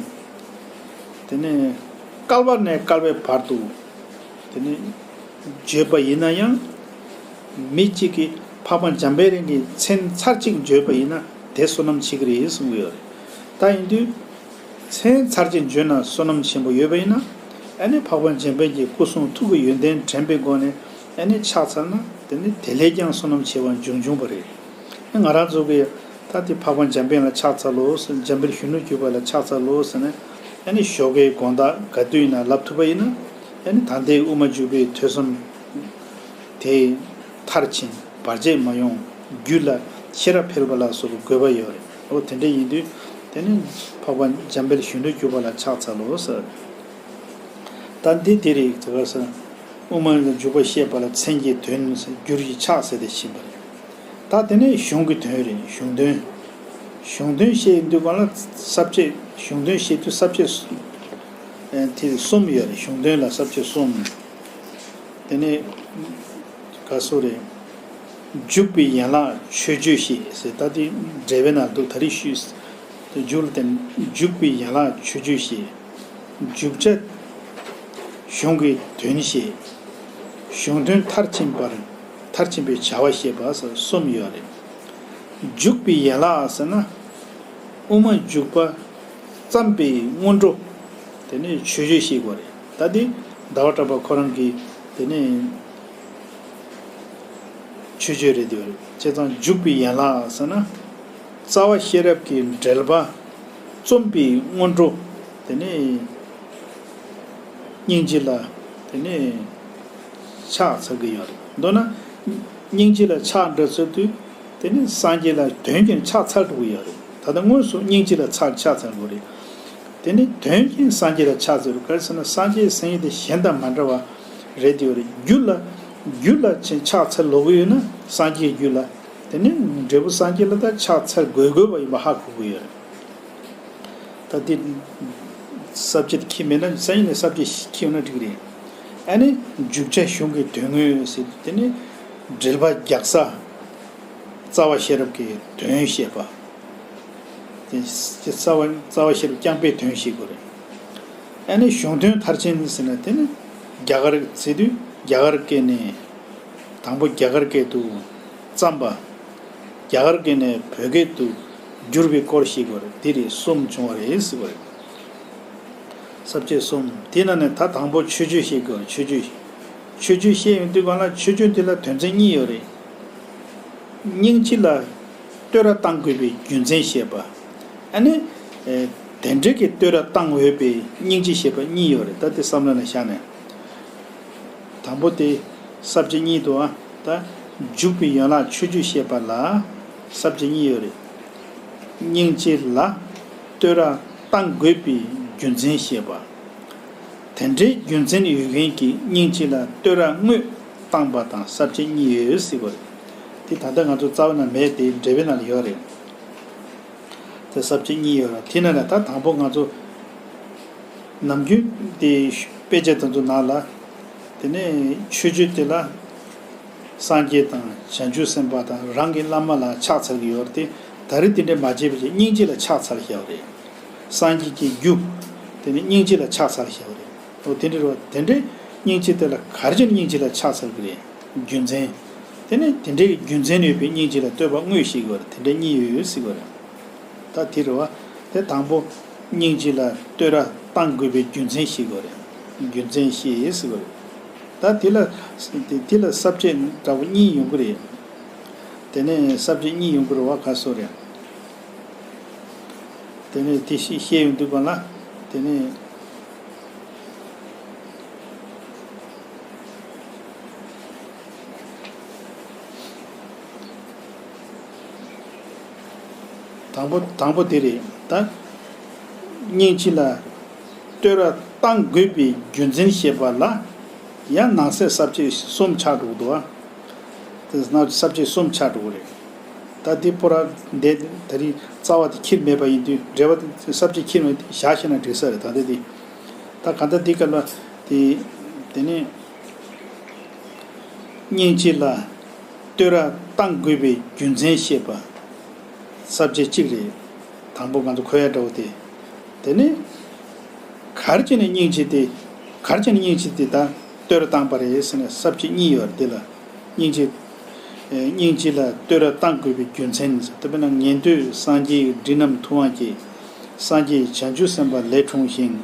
དེ་ནས་བསྐལ་པ་ནས་བསྐལ་པའི་བར་དུ་དེ་ནས་བརྗོད་པ་ཡིན་ན་ཡང་། མི་གཅིག་གིས་འཕགས་པ་འཇམ་དཔལ་དབྱངས་ཀྱི་མཚན་ཚར་གཅིག་བརྗོད་པ་ཡིན་ན་དེ་བསོད་ནམས་ཆེ་གི་རེད་གསུང་གི་ཡོད་རེད། ད་ཡིན་དུས། མཚན་ཚར་གཅིག་བརྗོད་ན་བསོད་ནམས་ཆེན་པོ་ཡོད་པ་ཡིན་ན། ཨ་ནི་འཕགས་པ་འཇམ་དཔལ་གྱི་སྐུ་གསུང་ཐུགས་ཀྱི་ཡོན་ཏན་དྲན་པའི་སྒོ་ནས་ཨ་ནི་ཕྱག་འཚལ་ན་དེ་ནི་དེ་ལས་ཀྱང་བསོད་ནམས་ཆེ་བ་འབྱུང་འབྱུང་བ་རེད། ང་རང་ཚོ་གིས་ད་དེ་འཕགས་པ་འཇམ་དཔལ་ལ་ཕྱག་འཚལ་ལོ་ཟེར། འཇམ་དཔལ་གཞོན་ནུར་གྱུར་པ་ལ་ཕྱག་འཚལ་ལོ་ཟེར་ནས་ཨ་ནི་ཞོགས་ཀའི་དགོང་དག་ག་དུས་ཡིན་ན་ལབ་ཐུབ་པ་ཡིན་ན། ཨ་ནི་ད་ལྟའི་དབུ་མ་འཇུག་པའི་ཐོས་བསམ་དེ་མཐར་ཕྱིན། བར་ཆད་མ་ཡོང་། རྒྱུད་ལ་ཤེས་རབ་འཕེལ་བ་ལ་སོགས་པའི་དགོས་པ་ཡོད་རེད། འོ་དེ་འདྲ་ཡིན་དུས་དེ་ནི་འཕགས་པ་འཇམ་དཔལ་གཞོན་ནུར་གྱུར་པ་ལ་ཕྱག་འཚལ་ལོ་ཟེར། ད་འདི་དེ་རེད་ཟེར་བ་ཟེར། དབུ་མ་ལ་འཇུག་པ་བཤད་པ་ལ་མཚན་གྱི་དོན་ཟེར་འགྱུར་གྱི་ཕྱག་ཟེར་ཏེ་ཕྱིན་པ་རེད། ད་དེ་ནས་གཞུང་གི་དོན་རེད། གཞུང་དོན། གཞུང་དོན་བཤད་དུས་གང་ལ་ས་བཅད། གཞུང་དོན་བཤད་དུས་ས་བཅད་ཨ་དེ་གསུམ་ཡོད་རེད། གཞུང་དོན་ལ་ས་བཅད་གསུམ། དེ་ནས་ག་སོ་རེད། འཇུག་པའི་ཡན་ལག་མཆོད་བརྗོད་བཤད་ཟེར། ད་དེ་འགྲེལ་པའི་ནང་འདུག་ད་རེས་ཞུས། འཇུག་ལ་བརྟེན་འཇུག་པའི་ཡན་ལག་མཆོད་བརྗོད་བཤད། འཇུག་བྱ་གཞུང་གི་དོན་བཤད། གཞུང་དོན་མཐར་ཕྱིན་པར་མཐར་ཕྱིན་པའི་བྱ་བ་བཤད་པ་ཟེར་གསུམ་ཡོད་རེད། འཇུག་པའི་ཡན་ལག་ཟེར་ན། དབུ་མ་འཇུག་པ་བརྩམས་པའི་སྔོན་འགྲོ། དེ་ནས་མཆོད་བརྗོད་བཤད་དགོས་རེད། ད་དེ་ཟླ་བ་གྲགས་པ་ཁོ་རང་གིས་དེ་ནས་མཆོད་བརྗོད་རེད་དེ་རེད། བྱས་ཙང་འཇུག་པའི་ཡན་ལག་ཟེར་ན། རྩ་བ་ཤེས་རབ་ཀྱི་འགྲེལ་པ་རྩོམ་པའི་སྔོན་འགྲོ། དེ་ནས་སྙིང་རྗེ་ལ་དེ་ནས་ཕྱག་འཚལ་གྱི་ཡོད་རེད། མདོར་ན་སྙིང་རྗེ་ལ་ཕྱག་འགྲོ་ཚུལ་དུས། དེ་ནི་སངས་རྒྱས་ལ་དོན་གྱི་ཕྱག་འཚལ་དགོས་ཡོད་རེད། ད་ལྟ་དངོས་སུ་སྙིང་རྗེ་ལ་ཕྱག་ཕྱག་འཚལ་དགོས་རེད། དེ་ནི་དོན་གྱི་སངས་རྒྱས་ལ་ཕྱག་འཚལ་དགོས་རེད། ག་རེ་ཟེར་ན་སངས་རྒྱས་ཟེར་མཁན་དེ་གཞན་དང་མ་འདྲ་བ་རེད་དེ་ཡོད་རེད། རྒྱུ་ལ་རྒྱུ་ལ་ཕྱག་འཚལ་ལོག་གི་ཡོད་ན་སངས་རྒྱས་རྒྱུ་ལ། དེ་ནི་འབྲས་བུ་སངས་རྒྱས་ལ་ད་ཕྱག་འཚལ་དགོས་དགོས་པ་ཡིན་པ་ཧ་གོ་དགོས་ཡོད་རེད། ད་དེ་ས་བཅད་ཁྱི་མེད་ན་སང་ཉིན་ནས་ས་བཅད་ཁྱི་ཡོང་ན་འགྲིག་རེད། ཨ་ནི་འཇུག་བྱ་གཞུང་གི་དོན་དངོས་ཟེར་དེ་ནི་འགྲེལ་པ་རྒྱག་ས། རྩ་བ་ཤེས་རབ་ཀྱི་དོན་བཤད་པ། དེ་རྩ་བ་རྩ་བ་ཤེས་རབ་རྐྱང་པའི་དོན་བཤད་དགོས་རེད། ཨ་ནི་གཞུང་དོན་མཐར་ཕྱིན་ཟེར་ན་དེ་ནི་རྒྱ་གར་ཟེར་དུས་རྒྱ་གར་སྐད་ནས། དང་པོ་རྒྱ་གར་སྐད་དུ་བརྩམས་པ། རྒྱ་གར་སྐད་ནས་བོད་སྐད་དུ་བསྒྱུར་བའི་སྐོར་ཞིག་བར་འདི་རེད། གསུམ་བྱུང་བ་རེད་ཟེར་བ་རེད། ས་བཅད་གསུམ། དེ་ནང་ནས་ད་དང་པོ་མཆོད་བརྗོད་བཤད་དགོས། མཆོད་བརྗོད། མཆོད་བརྗོད་བཤད་ཡོང་དུས་གང་ལ་མཆོད་བརྗོད་འདི་ལ་དོན་ཚན་གཉིས་ཡོད་རེད། སྙིང་རྗེ་ལ་བསྟོད་ར་བཏང་དགོས་པའི་རྒྱུ་མཚན་བཤད་པ། ཨ་ནི། ཨེ། དེ་འདྲའི་གི་བསྟོད་ར་བཏང་འོས་པའི་སྙིང་རྗེ་བཤད་པ་གཉིས་ཡོད་རེད། ད་དེ་བསམ་བློ་ནང་བཞག་ནས། དང་པོ་དེ་ས་བཅད་གཉིས་འདུག་ཨ། ད་འཇུག་པའི་ཡན་ལག་མཆོད་བརྗོད་བཤད་པ་ལ་ས་བཅད་གཉིས་ཡོད་རེད། སྙིང་རྗེ་ལ་བསྟོད་ར་བཏང་དགོས་པའི་རྒྱུ་མཚན་བཤད་པ། དེ་འདྲའི་རྒྱུ་མཚན་ཡོད་མཁན་གྱི་སྙིང་རྗེ་ལ་བསྟོད་ར་དངོས་བཏང་པ་དང་ས་བཅད་གཉིས་ཡོད་ཟེར་བ་རེད། དེ་ད་ལྟ་ང་ཚོ་རྩ་བ་ནས་མེད་དེ་འགྲེལ་པའི་ནང་ལ་ཡོད་རེད། དེ་ས་བཅད་གཉིས་ཡོད་རེད། དེ་ནང་ལ་ད་དང་པོ་ང་ཚོ་ནམ་རྒྱུན་དེ་དཔེ་ཆ་དེ་ཚོ་ནང་ལ། དེ་ནས་མཆོད་བརྗོད་དེ་ལ་སངས་རྒྱས་དང་བྱང་ཆུབ་སེམས་དཔའ་དང་རང་གི་བླ་མ་ལ་ཕྱག་འཚལ་གྱི་ཡོད་རེད་དེ། ད་རེས་དེ་འདྲས་མ་བྱས་པ་བྱས་སྙིང་རྗེ་ལ་ཕྱག་འཚལ་བཞག་པ་རེད། སངས་རྒྱས་ཀྱི་རྒྱུ། དེ་ནི་སྙིང་རྗེ་ལ་ཕྱག་འཚལ་བཞག་པ་རེད། འོ་དེ་འདྲས་རེད་བ། དེ་འདྲས་སྙིང་རྗེ་དེ་ལ་ག་རེ་བྱས་ནས་སྙིང་རྗེ་ལ་ཕྱག་འཚལ་གྱི་རེད། རྒྱུ་མཚན། དེ་ནི་དེ་འདྲའི་རྒྱུ་མཚན་ཡོད་པའི་སྙིང་རྗེ་ལ་བསྟོད་པ་དངོས་ཤིག་ཡོད་རེད། དེ་འདྲ་གཉིས་ཡོད་ཟེར་གྱི་རེད། ད་དེ་རེད་བ། དེ་དང་པོ་སྙིང་རྗེ་ལ་བསྟོད་ར་བཏང་དགོས་པའི་རྒྱུ་མཚན་ཤིག་ཡོད་རེད། རྒྱུ་མཚན་ཤིག་ཟེར་གྱི་རེད། ད་དེ་ལ། དེ་ལ་ས་བཅད་འདྲ་པོ་གཉིས་ཡོང་གི་རེད། དེ་ནས་ས་བཅད་གཉིས་ཡོང་གི་རེད་བ། ག་སོ་རེད། དེ་ནས་དེ་ཤི་བཤད་ཡོང་དུས་གང་ལ། དེ་ནས། དང་པོ་དང་པོ་དེ་རེད་ད། སྙིང་རྗེ་ལ་བསྟོད་ར་བཏང་དགོས་པའི་རྒྱུ་མཚན་བཤད་པ་ལ། ཡང་ནང་གསེས་ས་བཅད་གསུམ་ཆགས་འགྲོ་གི་འདུག་ཨ། དེ་ནང་ས་བཅད་གསུམ་ཆགས་འགྲོ་གི་རེད། ད་འདི་པོ་ར་འདི་ད་རིང་རྩ་བ་དེ་ཁྱེར་མེད་པ་ཡིན་དུས་འགྲེལ་པ་དེ་ས་བཅད་ཁྱེར་མེད་དེ་བཞག་ཤེས་ན་འགྲིག་ས་རེད། ད་ལྟ་དེ་ད་ག་ད་འདི་སྐབས་ལ་དེ་དེ་ནས་སྙིང་རྗེ་ལ་བསྟོད་ར་བཏང་དགོས་པའི་རྒྱུ་མཚན་བཤད་པ་ས་བཅད་གཅིག་རེད། དང་པོ་ང་ཚོ་འཁོད་ཡ་འདྲ་བོ་དེ། དེ་ནས་ག་རེ་བྱས་ནས་སྙིང་རྗེ་དེ་ག་རེ་བྱས་ནས་སྙིང་རྗེ་དེ་ད་བསྟོད་ར་བཏང་པ་རེད་ཟེར་ནས་ས་བཅད་གཉིས་ཡོད་རེད། དེ་ལ། སྙིང་རྗེ། ཨེ། སྙིང་རྗེ་ལ་བསྟོད་ར་བཏང་དགོས་པའི་རྒྱུ་མཚན་ཟེར། དེ་དཔེར་ན་ཉན་ཐོས་སངས་རྒྱས་ཀྱི་མགྲིན་རྣམས་ཐུབ་དབང་སྐྱེས། སངས་རྒྱས་བྱང་ཆུབ་སེམས་དཔའ་ལས་འཁྲུངས་ཤིང་།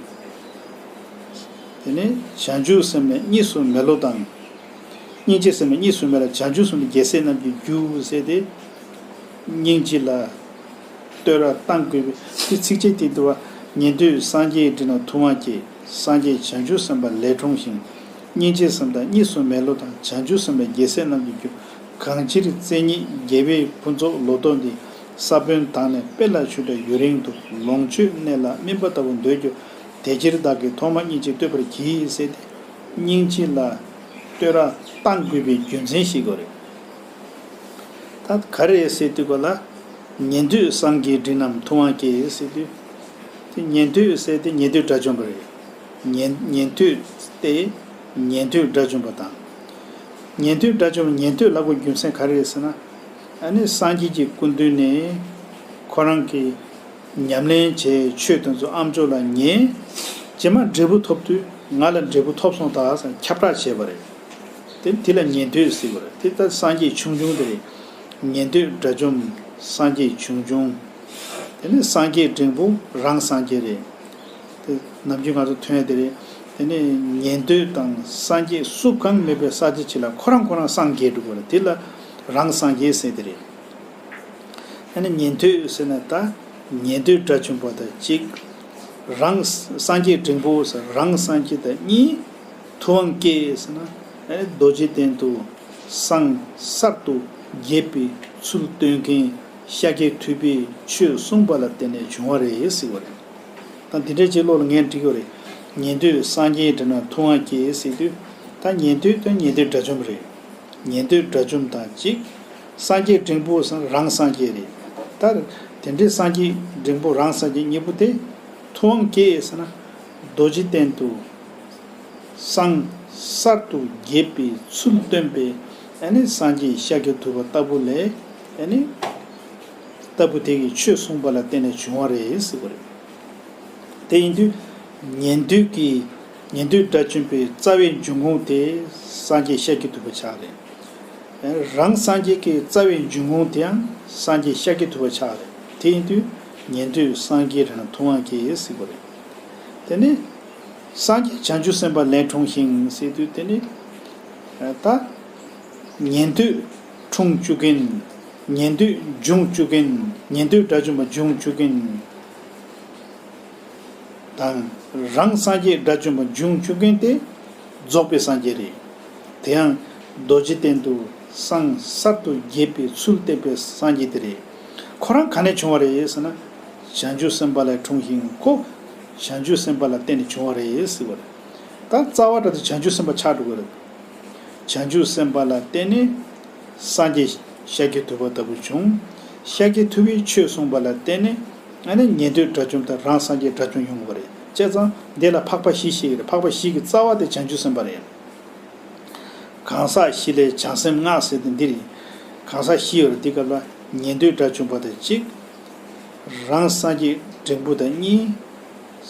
དེ་ནས་བྱང་ཆུབ་སེམས་ལས་གཉིས་སུ་མེད་བློ་དང་། སྙིང་རྗེ་སེམས་ལས་གཉིས་སུ་མེད་ལ་བྱང་ཆུབ་སེམས་ལས་རྒྱལ་སྲས་རྣམས་ཀྱི་རྒྱུ་ཟེར་ཏེ། སྙིང་རྗེ་ལ། བསྟོད་ར་བཏང་དགོས་པའི་དེ་ཚིགས་བཅད་དེ་འདུལ་བ། ཉན་ཐོས་སངས་རྒྱས་འདྲི་ན་ཐུབ་དབང་སྐྱེས། སངས་རྒྱས་བྱང་ཆུབ་སེམས་དཔའ་ལས་འཁྲུངས་ཤིང་། སྙིང་རྗེ་སེམས་དང་གཉིས་སུ་མེད་བློ་དང་། བྱང་ཆུབ་སེམས་དཔའ་རྒྱལ་སྲས་རྣམས་ཀྱི་རྒྱུ། གང་ཕྱིར་བཙན་ཉིད་རྒྱལ་པོའི་ཕུན་ཚོགས་ལོ་ཏོག་འདི། ས་བོན་དང་ནི་དཔེ་ལ་ཆུ་འདྲ་ཡུན་རིང་དུ། ལོངས་སྤྱོད་གནས་ལ་སྨིན་པ་ལྟ་བུ་འདོད་རྒྱུ། དེ་ཕྱིར་བདག་གིས་ཐོག་མར་སྙིང་རྗེ་བསྟོད་པར་གྱིས་ཟེར་ཏེ། སྙིང་རྗེ་ལ་བསྟོད་ར་བཏང་དགོས་པའི་རྒྱུ་མཚན་ཞིག་དགོས་རེད། ད་ག་རེ་ཟེར་དུས་ག་ལ། ཉན་ཐོས་སངས་རྒྱས་མགྲིན་རྣམས་ཐུབ་དབང་སྐྱེས་ཟེར་དུས། དེ་ཉན་ཐོས་ཟེར་དེ་ཉན་ཐོས་དགྲ་བཅོམ་པ་རེད། ཉན་ཉན་ཐོས་དེ་ཉན་ཐོས་དགྲ་བཅོམ་པ་དང་། ཉན་ཐོས་དགྲ་བཅོམ་ཉན་ཐོས་ལབ་དགོས་རྒྱུ་མཚན་ག་རེ་རེད་ཟེར་ན། ཨ་ནི་སངས་རྒྱས་ཀྱི་སྐུ་མདུན་ནས་ཁོ་རང་གི་ཉམས་ལེན་བྱས་ཆོས་དེ་ཚོ་ཨ་མཆོག་ལ་ཉན། རྗེས་མ་འབྲས་བུ་ཐོབ་དུས་ང་ལ་འབྲས་བུ་ཐོབ་སོང་ད་ཟེར་ཁྱབ་བསྒྲགས་བྱས་པ་རེད། དེ་དེ་ལ་ཉན་ཐོས་ཟེར་བ་རེད། དེ་ལྟར་སངས་རྒྱས་ཆུང་ཆུང་དེ་རེད། ཉན་ཐོས་དགྲ་བཅོམ་སངས་རྒྱས་ཆུང་ཆུང་། དེ་ནས་སངས་རྒྱས་འབྲིང་པོ་རང་སངས་རྒྱས་རེད། དེ་ནམ་རྒྱུན་ང་ཚོ་ཐོན་ཡ་དེ་རེད། དེ་ནས་ཉན་ཐོས་དང་སངས་རྒྱས་སུ་གང་མེད་པའི་ས་ཆ་ཅིག་ལ་ཁོ་རང་ཁོ་རང་སངས་རྒྱས་འགྲོ་གི་རེད། དེ་ལ་རང་སངས་རྒྱས་ཟེར་དེ་རེད། ཨ་ནི་ཉན་ཐོས་ཟེར་ན་ད་ཉན་ཐོས་དགྲ་བཅོམ་པ་དང་གཅིག་རང་སངས་རྒྱས་འབྲིང་པོ་ཟེར་རང་སངས་རྒྱས་དང་གཉིས། ཐུབ་དབང་སྐྱེས་ཟེར་ན་ཨ་ནི་རྡོ་རྗེ་གདན་དུ་སངས་གསར་དུ་རྒྱས་པའི་ཚུལ་སྟོན་མཁན་ཤཱཀྱ་ཐུབ་པས་ཆོས་གསུངས་པ་ལ་བརྟེན་ནས་བྱུང་བ་རེད་ཟེར་བ་རེད། ད་འདི་འདྲའི་ཅིག་བློ་ལ་ངས་འགྲིག་ཡོད་རེད། ཉན་ཐོས་སངས་རྒྱས་འདྲི་ན་ཐུབ་དབང་སྐྱེས་ཟེར་དུས་ད་ཉན་ཐོས་དང་ཉན་ཐོས་དགྲ་བཅོམ་རེད། ཉན་ཐོས་དགྲ་བཅོམ་དང་གཅིག་སངས་རྒྱས་འབྲིང་པོ་ཟེར་ན་རང་སངས་རྒྱས་རེད། ད་དེ་འདྲའི་སངས་རྒྱས་འབྲིང་པོ་རང་སངས་རྒྱས་གཉིས་པོ་དེ་ཐུབ་དབང་སྐྱེས་ཟེར་ན་རྡོ་རྗེ་གདན་དུ་སངས་གསར་དུ་རྒྱས་པའི་ཚུལ་སྟོན་པའི་ཨ་ནི་སངས་རྒྱས་ཤཱཀྱ་ཐུབ་པ་ལྟ་བུ་ལས་ཨ་ནི་ལྟ་བུ་དེ་གིས་ཆོས་གསུངས་པ་ལ་བརྟེན་ནས་བྱུང་བ་རེད་ཟེར་བ་རེད། དེ་ཡིན་དུས་ཉན་ཐོས་ཀྱི་ཉན་ཐོས་དགྲ་བཅོམ་པའི་རྩ་བའི་འབྱུང་ཁུངས་དེ་སངས་རྒྱས་ཤཱཀྱ་ཐུབ་པ་ཆགས་རེད། རང་སངས་རྒྱས་ཀྱི་རྩ་བའི་འབྱུང་ཁུངས་དེའང་སངས་རྒྱས་ཤཱཀྱ་ཐུབ་པ་ཆགས་རེད། དེ་ཡིན་དུས་ཉན་ཐོས་སངས་རྒྱས་རང་ཐུབ་དབང་སྐྱེས་ཟེར་བ་རེད། དེ་ནས་སངས་རྒྱས་བྱང་ཆུབ་སེམས་དཔའ་ལས་འཁྲུངས་ཤིང་ཟེར་དུས་དེ་ནི་ད་ཉན་ཐོས་འཁྲུངས་བཅུག་མཁན། ཉན་ཐོས་འབྱུང་བཅུག་མཁན། ཉན་ཐོས་དགྲ་བཅོམ་པ་འབྱུང་བཅུག་མཁན། དང་། རང་སངས་རྒྱས་དགྲ་བཅོམ་པ་འབྱུང་བཅུག་མཁན་དེ་རྫོགས་པའི་སངས་རྒྱས་རེད། དེ་ཡང་རྡོ་རྗེ་གདན་དུ་སངས་གསར་དུ་རྒྱས་པའི་ཚུལ་བསྟན་པའི་སངས་རྒྱས་དེ་རེད། ཁོ་རང་ག་ནས་བྱུང་བ་རེད་ཟེར་ན། བྱང་ཆུབ་སེམས་དཔའ་ལས་འཁྲུངས་ཤིང་ཁོ་བྱང་ཆུབ་སེམས་དཔའ་ལ་བརྟེན་ནས་བྱུང་བ་རེད་ཟེར་བ་རེད། ད་རྩ་བ་འདྲ་དེ་བྱང་ཆུབ་སེམས་དཔའ་ཆགས་འགྲོ་གི་རེད། བྱང་ཆུབ་སེམས་དཔའ་ལ་བརྟེན་ནས་སངས་རྒྱས་ཤཱཀྱ་ཐུབ་པ་ལྟ་བུ་བྱུང་། ཤཱཀྱ་ཐུབ་པས་ཆོས་གསུངས་པ་ལ་བརྟེན་ནས་ཨ་ནི་ཉན་ཐོས་དགྲ་བཅོམ་དང་རང་སངས་རྒྱས་དགྲ་བཅོམ་ཡོང་བ་རེད། བྱས་ཙང་འདི་ལ་འཕགས་པ་བཞི་ཞེས་རེད། འཕགས་པ་བཞི་གི་རྩ་བ་དེ་བྱང་ཆུབ་སེམས་དཔའ་རེད། གང་ཟག་བཞི་ལས་བྱང་སེམས་ལྔ་ཟེར་ཏེ་འདི་རེད། གང་ཟག་བཞི་ཡོད་རེད། འདི་སྐབས་ལ་ཉན་ཐོས་དགྲ་བཅོམ་པ་དང་གཅིག་རང་སངས་རྒྱས་འབྲིང་པོ་དང་གཉིས།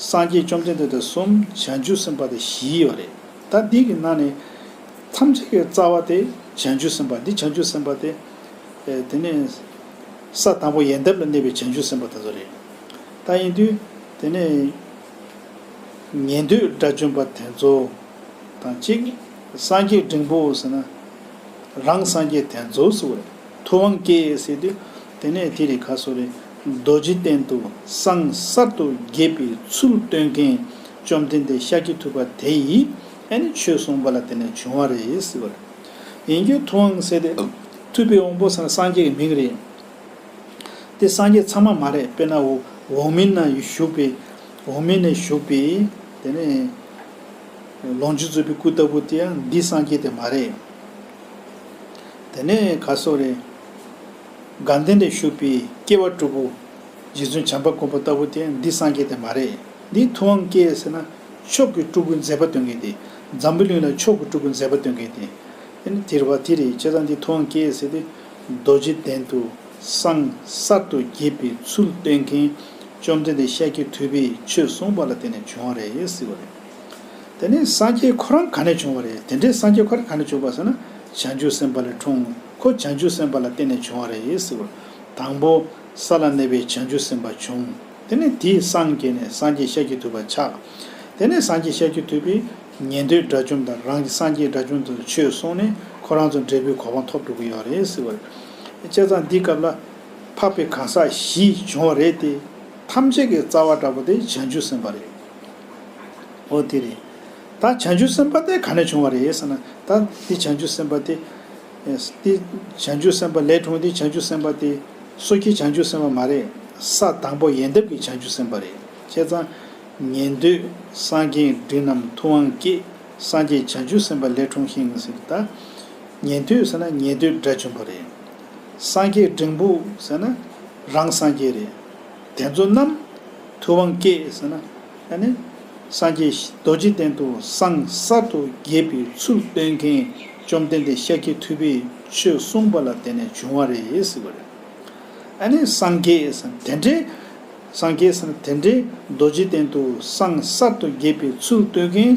སངས་རྒྱས་བཅོམ་ལྡན་འདས་དང་གསུམ། བྱང་ཆུབ་སེམས་དཔའ་དང་བཞི་ཡོད་རེད། ད་འདི་གི་ནང་ནས་ཐམས་ཅད་ཀྱི་རྩ་བ་དེ་བྱང་ཆུབ་སེམས་དཔའ། འདི་བྱང་ཆུབ་སེམས་དཔའ་དེ་ཨེ་དེ་ནས་ས་དང་པོ་ཡལ་འདབ་ལ་གནས་པའི་བྱང་ཆུབ་སེམས་དཔའ་དེ་ཚོ་རེད། ད་ཡིན་དུས་དེ་ནས་ཉན་ཐོས་དགྲ་བཅོམ་པ་དེ་ཚོ་དང་གཅིག་སངས་རྒྱས་འབྲིང་པོ་ཟེར་ན། རང་སངས་རྒྱས་དེ་ཚོ་ཟེར་བ་རེད། ཐུབ་དབང་སྐྱེས་ཟེར་དུས་དེ་ནས་དེ་རེད། ག་སོ་རེད། རྡོ་རྗེ་གདན་དུ་སངས་གསར་དུ་རྒྱས་པའི་ཚུལ་སྟོན་མཁན་བཅོམ་ལྡན་འདས་ཤཱཀྱ་ཐུབ་པ་དེ་ཡིས་ཨ་ནི་ཆོས་གསུངས་པ་ལ་བརྟེན་ནས་བྱུང་བ་རེད་ཟེར་བ་རེད། ཡིན་རྒྱུ་ཐུབ་དབང་ཟེར་ཏེ་ཐུབ་པའི་དབང་པོ་ཟེར་ན་སངས་རྒྱས་ཀྱི་མིང་རེད། དེ་སངས་རྒྱས་ཚང་མ་མ་རེད། དཔེར་ན་འོག་འོག་མིན་ན་བཞུགས་པའི་འོག་མིན་ན་བཞུགས་པའི་དེ་ནས་ལོངས་སྤྱོད་རྫོགས་པའི་སྐུ་ལྟ་བུ་དེ་ཡང་འདི་སངས་རྒྱས་དེ་མ་རེད། དེ་ནས་ག་སོགས་རེད། དགའ་ལྡན་ལ་བཞུགས་པའི་སྐྱེ་བ་དྲུག་པོ། རྗེ་བཙུན་བྱམས་པ་མགོན་པོ་ལྟ་བུ་དེ་ཡང་འདི་སངས་རྒྱས་དེ་མ་རེད། འདི་ཐུབ་དབང་སྐྱེས་ཟེར་ན་མཆོག་གི་སྤྲུལ་སྐུའི་མཛད་པ་སྟོན་མཁན་དེ། འཛམ་བུ་གླིང་ལ་མཆོག་གི་སྤྲུལ་སྐུའི་མཛད་པ་སྟོན་མཁན་དེ། དེ་ནི་དེ་རེད་པ། དེ་རེད། བྱས་ཙང་འདི་ཐུབ་དབང་སྐྱེས་ཟེར་ཏེ། རྡོ་རྗེ་གདན་དུ་སངས་གསར་དུ་རྒྱས་པའི་ཚུལ་སྟོན་མཁན་བཅོམ་ལྡན་འདས་ཤཱཀྱ་ཐུབ་པས་ཆོས་གསུངས་པ་ལ་བརྟེན་ནས་བྱུང་བ་རེད་ཟེར་བ་རེད། དེ་ནས་སངས་རྒྱས་ཁོ་རང་ག་ནས་བྱུང་བ་རེད། དེ་འདྲའི་སངས་རྒྱས་ཁོ་རང་ག་ནས་བྱུང་བ་ཟེར་ན། བྱང་ཆུབ་སེམས་དཔའ་ལས་འཁྲུངས། ཁོ་བྱང་ཆུབ་སེམས་དཔའ་ལ་བརྟེན་ནས་བྱུང་བ་རེད་ཟེར་བ། དང་པོ་ས་ལ་གནས་པའི་བྱང་ཆུབ་སེམས་དཔའ་བྱུང་། དེ་ནས་དེས་སངས་རྒྱས་ནས་སངས་རྒྱས་ཤཱཀྱ་ཐུབ་པ་ཆགས། དེ་ནས་སངས་རྒྱས་ཤཱཀྱ་ཐུབ་པས་ཉན་ཐོས་དགྲ་བཅོམ་དང་རང་གི་སངས་རྒྱས་དགྲ་བཅོམ་དུ་ཆོས་གསུངས་ནས་ཁོ་རང་ཚོ་འབྲས་བུའི་གོ་འཕང་ཐོབ་འགྲོ་གི་ཡོད་རེད་ཟེར་བ་རེད། བྱས་ཙང་འདི་སྐབས་ལ་འཕགས་པའི་གང་ཟག་བཞི་བྱུང་བ་རེད་དེ། ཐམས་ཅད་ཀྱི་རྩ་བ་འདྲ་པོ་དེ་བྱང་ཆུབ་སེམས་དཔའ་རེད། འོ་དེ་རེད། ད་བྱང་ཆུབ་སེམས་དཔའ་དེ་ག་ནས་བྱུང་བ་རེད་ཟེར་ན། ད་འདི་བྱང་ཆུབ་སེམས་དཔའ་དེ། ཨེ། དེ་བྱང་ཆུབ་སེམས་དཔའ་ལས་འཁྲུངས་དེ་བྱང་ཆུབ་སེམས་དཔའ་དེ་སོ་སྐྱེའི་བྱང་ཆུབ་སེམས་དཔའ་མ་རེད། ས་དང་པོ་ཡལ་འདབ་ཀྱི་བྱང་ཆུབ་སེམས་དཔའ་རེད། བྱས་ཙང་ཉན་ཐོས་སངས་རྒྱས་འབྲིང་རྣམས་ཐུབ་དབང་སྐྱེས། སངས་རྒྱས་བྱང་ཆུབ་སེམས་དཔའ་ལས་འཁྲུངས་ཤིང་ཟེར། ད་ཉན་ཐོས་ཟེར་ན་ཉན་ཐོས་དགྲ་བཅོམ་པ་རེད། སངས་རྒྱས་འབྲིང་པོ་ཟེར་ན་རང་སངས་རྒྱས་རེད། དེ་ཚོ་རྣམས་ཐུབ་དབང་སྐྱེས་ཟེར་ན། ཨ་ནི་སངས་རྒྱས་རྡོ་རྗེ་གདན་དུ་སངས་གསར་དུ་རྒྱས་པའི་ཚུལ་སྟོན་མཁན་བཅོམ་ལྡན་འདས་ཤཱཀྱ་ཐུབ་པས་ཆོས་གསུངས་པ་ལ་བརྟེན་ནས་བྱུང་བ་རེད་ཟེར་བ་རེད། ཨ་ནི་སངས་རྒྱས་ཟེར་དེ་འདྲའི། སངས་རྒྱས་ཟེར་དེ་འདྲའི་རྡོ་རྗེ་གདན་དུ་སངས་གསར་དུ་རྒྱས་པའི་ཚུལ་སྟོན་མཁན་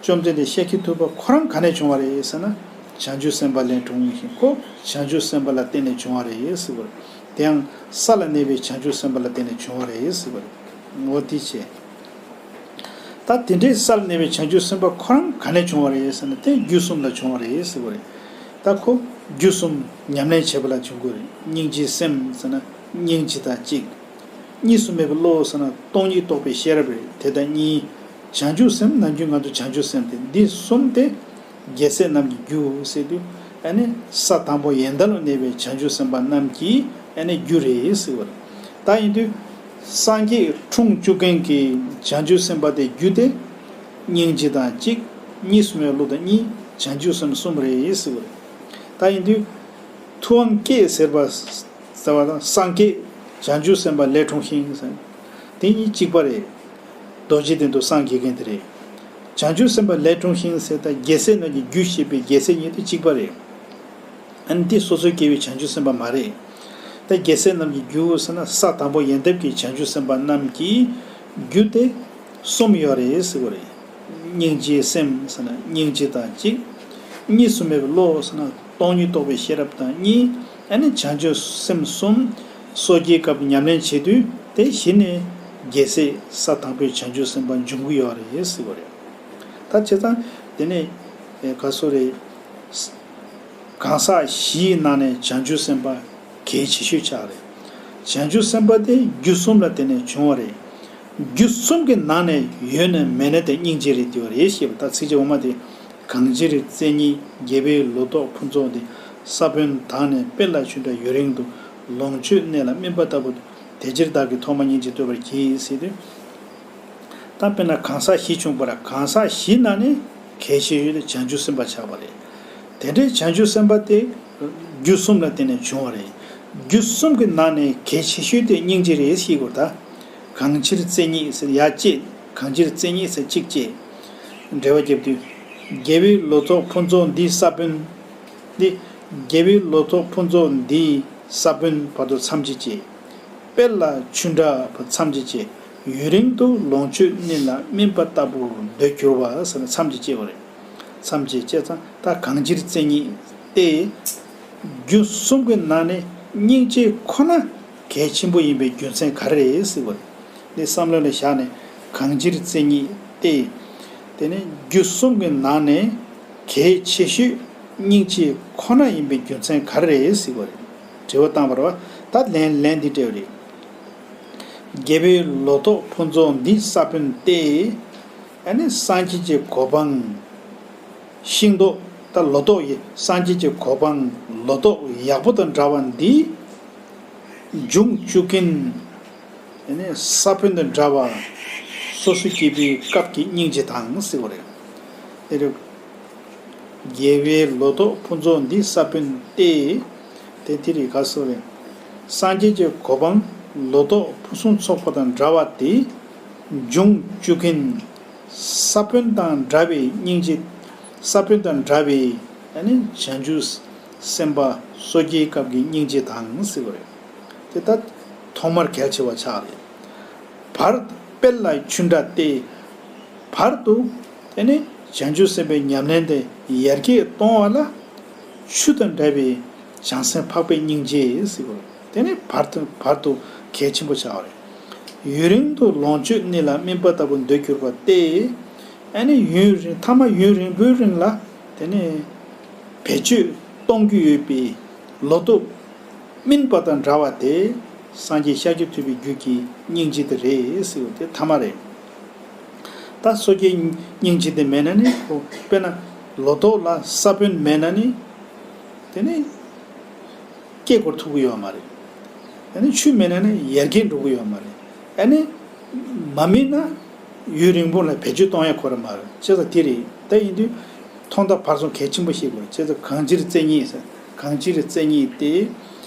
བཅོམ་ལྡན་འདས་ཤཱཀྱ་ཐུབ་པ་ཁོ་རང་ག་ནས་བྱུང་བ་རེད་ཟེར་ན། བྱང་ཆུབ་སེམས་དཔའ་ལས་འཁྲུངས་ཤིང་ཁོ་བྱང་ཆུབ་སེམས་དཔའ་ལ་བརྟེན་ནས་བྱུང་བ་རེད་ཟེར་བ་རེད། དེའང་ས་ལ་གནས་པའི་བྱང་ཆུབ་སེམས་དཔའ་ལ་བརྟེན་ནས་བྱུང་བ་རེད་ཟེར་བ་རེད། འོ་དེ་བྱས། ད་དེ་འདྲའི་ས་ལ་གནས་པའི་བྱང་ཆུབ་སེམས་དཔའ་ཁོ་རང་ག་ནས་བྱུང་བ་རེད་ཟེར་ན། དེ་རྒྱུ་གསུམ་ལ་བྱུང་བ་རེད་ཟེར་བ་རེད། ད་ཁོ་རྒྱུ་གསུམ་ཉམས་ལེན་བྱེད་པ་ལ་བྱུང་དགོས་རེད། སྙིང་རྗེའི་སེམས་ཟེར་ན་སྙིང་རྗེ་དང་གཅིག་གཉིས་སུ་མེད་པའི་བློ་ཟེར་ན་སྟོང་ཉིད་རྟོགས་པའི་ཤེས་རབ་རེད། དེ་དང་གཉིས། བྱང་ཆུབ་སེམས་ནམ་རྒྱུན་ང་ཚོ་བྱང་ཆུབ་སེམས་དེ་འདི་གསུམ་དེ། རྒྱལ་སྲས་རྣམས་ཀྱི་རྒྱུ་ཟེར་དུས། ཨ་ནི་ས་དང་པོ་ཡལ་འདབ་ལ་གནས་པའི་བྱང་ཆུབ་སེམས་དཔའ་རྣམས་ཀྱི་ཨ་ནི་རྒྱུ་རེད་ཟེར་བ་རེད། ད་ཡིན་དུས། སངས་རྒྱས་འཁྲུངས་བཅུག་མཁན་གྱི་བྱང་ཆུབ་སེམས་དཔའ་དེ་རྒྱུ་དེ། སྙིང་རྗེ་དང་གཅིག་གཉིས་སུ་མེད་བློ་དང་གཉིས། བྱང་ཆུབ་སེམས་གསུམ་རེད་ཟེར་བ་རེད། ད་ཡིན་དུས། ཐུབ་དབང་སྐྱེས་ཟེར་བ། ཟེར་བ་དང་སངས་རྒྱས་བྱང་ཆུབ་སེམས་དཔའ་ལས་འཁྲུངས་ཤིང་ཟེར། དེ་གཉིས་གཅིག་པ་རེད། རྡོ་རྗེ་གདན་དུ་སངས་རྒྱས་མཁན་དེ་རེད། བྱང་ཆུབ་སེམས་དཔའ་ལས་འཁྲུངས་ཤིང་ཟེར་ད་རྒྱལ་སྲས་རྣམས་ཀྱི་རྒྱུ་ཞེས་པའི་རྒྱལ་སྲས་གཉིས་དེ་གཅིག་པ་རེད། ཨ་ནི་དེ་སོ་སོའི་སྐྱེ་བོའི་བྱང་ཆུབ་སེམས་དཔའ་མ་རེད། ད་རྒྱལ་སྲས་རྣམས་ཀྱི་རྒྱུ་ཟེར་ན་ས་དང་པོ་ཡལ་འདབ་ཀྱི་བྱང་ཆུབ་སེམས་དཔའ་རྣམས་ཀྱི་རྒྱུ་དེ་གསུམ་ཡོད་རེད་ཟེར་བ་རེད། སྙིང་རྗེའི་སེམས་ཟེར་ན་སྙིང་རྗེ་དང་གཅིག་གཉིས་སུ་མེད་པའི་བློ་ཟེར་ན། སྟོང་ཉིད་རྟོགས་པའི་ཤེས་རབ་དང་གཉིས། ཨ་ནི་བྱང་ཆུབ་སེམས་གསུམ་སོ་སྐྱེའི་སྐབས་ཉམས་ལེན་བྱེད་དུས་དེ་གཞི་ནས་རྒྱལ་སྲས་ས་དང་པོའི་བྱང་ཆུབ་སེམས་དཔའ་འབྱུང་གི་ཡོད་རེད་ཟེར་བ་རེད། ད་བྱས་ཙང་དེ་ནས་ག་སོ་རེད། གང་ཟག་བཞིའི་ནང་ནས་བྱང་ཆུབ་སེམས་དཔའ་གལ་ཆེ་ཤོས་ཆགས་རེད། བྱང་ཆུབ་སེམས་དཔའ་དེ་རྒྱུ་གསུམ་ལ་བརྟེན་ནས་བྱུང་བ་རེད། རྒྱུ་གསུམ་གྱི་ནང་ནས་ཡོད་ན་མེད་ན་དེ་སྙིང་རྗེ་རེད་དེ་བ་རེད་ཞེས་པ། ད་ཚིགས་བཅད་འོག་མ་དེ། གང་ཕྱིར་བརྩེ་ཉིད་རྒྱལ་བའི་ལོ་ཏོག་ཕུན་ཚོགས་འདི། ས་བོན་དང་ནི་དཔེ་ལ་ཆུ་འདྲ་ཡུན་རིང་དུ། ལོངས་སྤྱོད་གནས་ལ་སྨིན་པ་ལྟ་བུ། དེ་ཕྱིར་བདག་གིས་ཐོག་མར་སྙིང་རྗེ་བསྟོད་པར་བགྱི་ཟེར་དུས། ད་དཔེར་ན་གང་ཟག་བཞི་བྱུང་བ་ར། གང་ཟག་བཞི་ནང་ནས་གལ་ཆེ་ཤོས་དེ་བྱང་ཆུབ་སེམས་དཔའ་ཆགས་པ་རེད། དེ་འདྲའི་བྱང་ཆུབ་སེམས་དཔའ་དེ་རྒྱུ་གསུམ་ལ་བརྟེན་ནས་བྱུང་བ་རེད། རྒྱུ་གསུམ་གྱི་ནང་ནས་གལ་ཆེ་ཤོས་དེ་སྙིང་རྗེ་རེད་ཤེས་དགོས་ད། གང་ཕྱིར་བརྩེ་ཉིད་ཟེར་ཡ་བཅད། གང་ཕྱིར་བརྩེ་ཉིད་ཟེར་གཅིག་བཅད། འགྲེལ་བ་བརྒྱབ་དུས། རྒྱལ་བའི་ལོ་ཏོག་ཕུན་ཚོགས་འདི་ས་བོན། འདི། རྒྱལ་བའི་ལོ་ཏོག་ཕུན་ཚོགས་འདིའི་ས་བོན་བར་དུ་མཚམས་བཅད་བཅད། དཔེ་ལ་ཆུ་འདྲ་བ་མཚམས་བཅད་བཅད། ཡུན་རིང་དུ་ལོངས་སྤྱོད་གནས་ལ་སྨིན་པ་ལྟ་བུར་འདོད་གྱུར་པ་ཟེར་ནས་མཚམས་བཅད་བཅད་པ་རེད། མཚམས་བཅད་བཅད་ཙང་ད་གང་ཕྱིར་བརྩེ་ཉིད་དེ། རྒྱུ་གསུམ་གྱི་ནང་ནས་སྙིང་རྗེ་ཁོ་ན་གལ་ཆེན་པོ་ཡིན་པའི་རྒྱུ་མཚན་ག་རེ་རེད་ཟེར་བ་རེད། འདི་བསམ་བློ་ལ་བཞག་ནས་གང་ཕྱིར་བརྩེ་ཉིད་དེ། དེ་ནི་རྒྱུ་གསུམ་གྱི་ནང་ནས་གལ་ཆེ་ཤོས་སྙིང་རྗེ་ཁོ་ན་ཡིན་པའི་རྒྱུ་མཚན་ག་རེ་རེད་ཟེར་བ་རེད། དྲི་བ་བཏང་བ་རེད་བ། ད་ལན་ལན་འདི་སྤྲད་པ་རེད། རྒྱལ་བའི་ལོ་ཏོག་ཕུན་ཚོགས་འདི་ས་བོན་ཏེ། ཨ་ནི་སངས་རྒྱས་ཀྱི་གོ་འཕང་། ཤིང་ཏོག་ད་ལོ་ཏོག་ཡི་སངས་རྒྱས་ཀྱི་གོ་འཕང་ལོ་ཏོག་ཡག་པོ་དང་འདྲ་བ་འདི། འབྱུང་བཅུག་མཁན། ཨ་ནི་ས་བོན་དང་འདྲ་བ། སོ་སོ་སྐྱེ་བོའི་སྐབས་ཀྱི་སྙིང་རྗེ་དང་ཟེར་བ་རེད། དེ་རེད། རྒྱལ་བའི་ལོ་ཏོག་ཕུན་ཚོགས་འདི་ས་བོན་ཏེ། དེ་དེ་རིགས་ག་སོ་རེད། སངས་རྒྱས་ཀྱི་གོ་འཕང་ལོ་ཏོག་ཕུན་སུམ་ཚོགས་པ་དང་འདྲ་བ་དེ། འབྱུང་བཅུག་མཁན། ས་བོན་དང་འདྲ་བའི་སྙིང་རྗེ། ས་བོན་དང་འདྲ་བའི་ཨ་ནི་བྱང་ཆུབ་སེམས་དཔའ་སོ་སྐྱེའི་སྐབས་ཀྱི་སྙིང་རྗེ་དང་ཟེར་བ་རེད། དེ་ལྟར་ཐོག་མར་གལ་ཆེ་བ་ཆགས་རེད། བར་དཔེ་ལ་ཆུ་འདྲ་སྟེ། བར་དུ་དེ་ནི་བྱང་ཆུབ་སེམས་དཔའི་ཉམས་ལེན་དེ་ཡར་རྒྱས་གཏོང་བ་ལ་ཆུ་དང་འདྲ་བའི་བྱང་སེམས་འཕགས་པའི་སྙིང་རྗེ་ཟེར་བ་དེ་ནི་བར་དུ་བར་དུ་གལ་ཆེན་པོ་ཆགས་པ་རེད། ཡུན་རིང་དུ་ལོངས་སྤྱོད་གནས་ལ་སྨིན་པ་ལྟ་བུ་འདོད་གྱུར་པ་སྟེ། ཨ་ནི་ཡུན་རིང་ཐ་མ་ཡུན་རིང་པོའི་རིང་ལ་དེ་ནི་བེད་སྤྱོད་གཏོང་རྒྱུ་ཡོད་པའི་ལོ་ཏོག་སྨིན་པ་དང་འདྲ་བ་དེ་སངས་རྒྱས་ཤཱཀྱ་ཐུབ་པའི་རྒྱུད་ཀྱི་སྙིང་རྗེ་དེ་རེད་ཟེར་བ་དེ་ཐ་མ་རེད། ད་སོ་སྐྱེའི་སྙིང་རྗེ་དེ་མེད་ན་ནི་ཁོ་དཔེར་ན་ལོ་ཏོག་ལ་ས་བོན་མེད་ན་ནི་དེ་ནི་སྐྱེ་འཁོར་ཐུབ་ཀྱི་ཡོད་མ་རེད། ཨ་ནི་ཆུ་མེད་ན་ནི་ཡར་རྒྱས་འགྲོ་གི་ཡོད་མ་རེད། ཨ་ནི་མ་སྨིན་ན་ཡུན་རིང་པོ་ལ་བེད་སྤྱོད་གཏོང་ཡ་ཁོ་ར་མ་རེད། བྱས་ཙང་དེ་རེད། ད་ཡིན་དུས་ཐོག་མཐའ་བར་གསུམ་གལ་ཆེན་པོ་ཤེས་དགོས་རེད། བྱས་ཙང་གང་ཕྱིར་བརྩེ་ཉིད་ཟེར། གང་ཕྱིར་བརྩེ་ཉིད་དེ།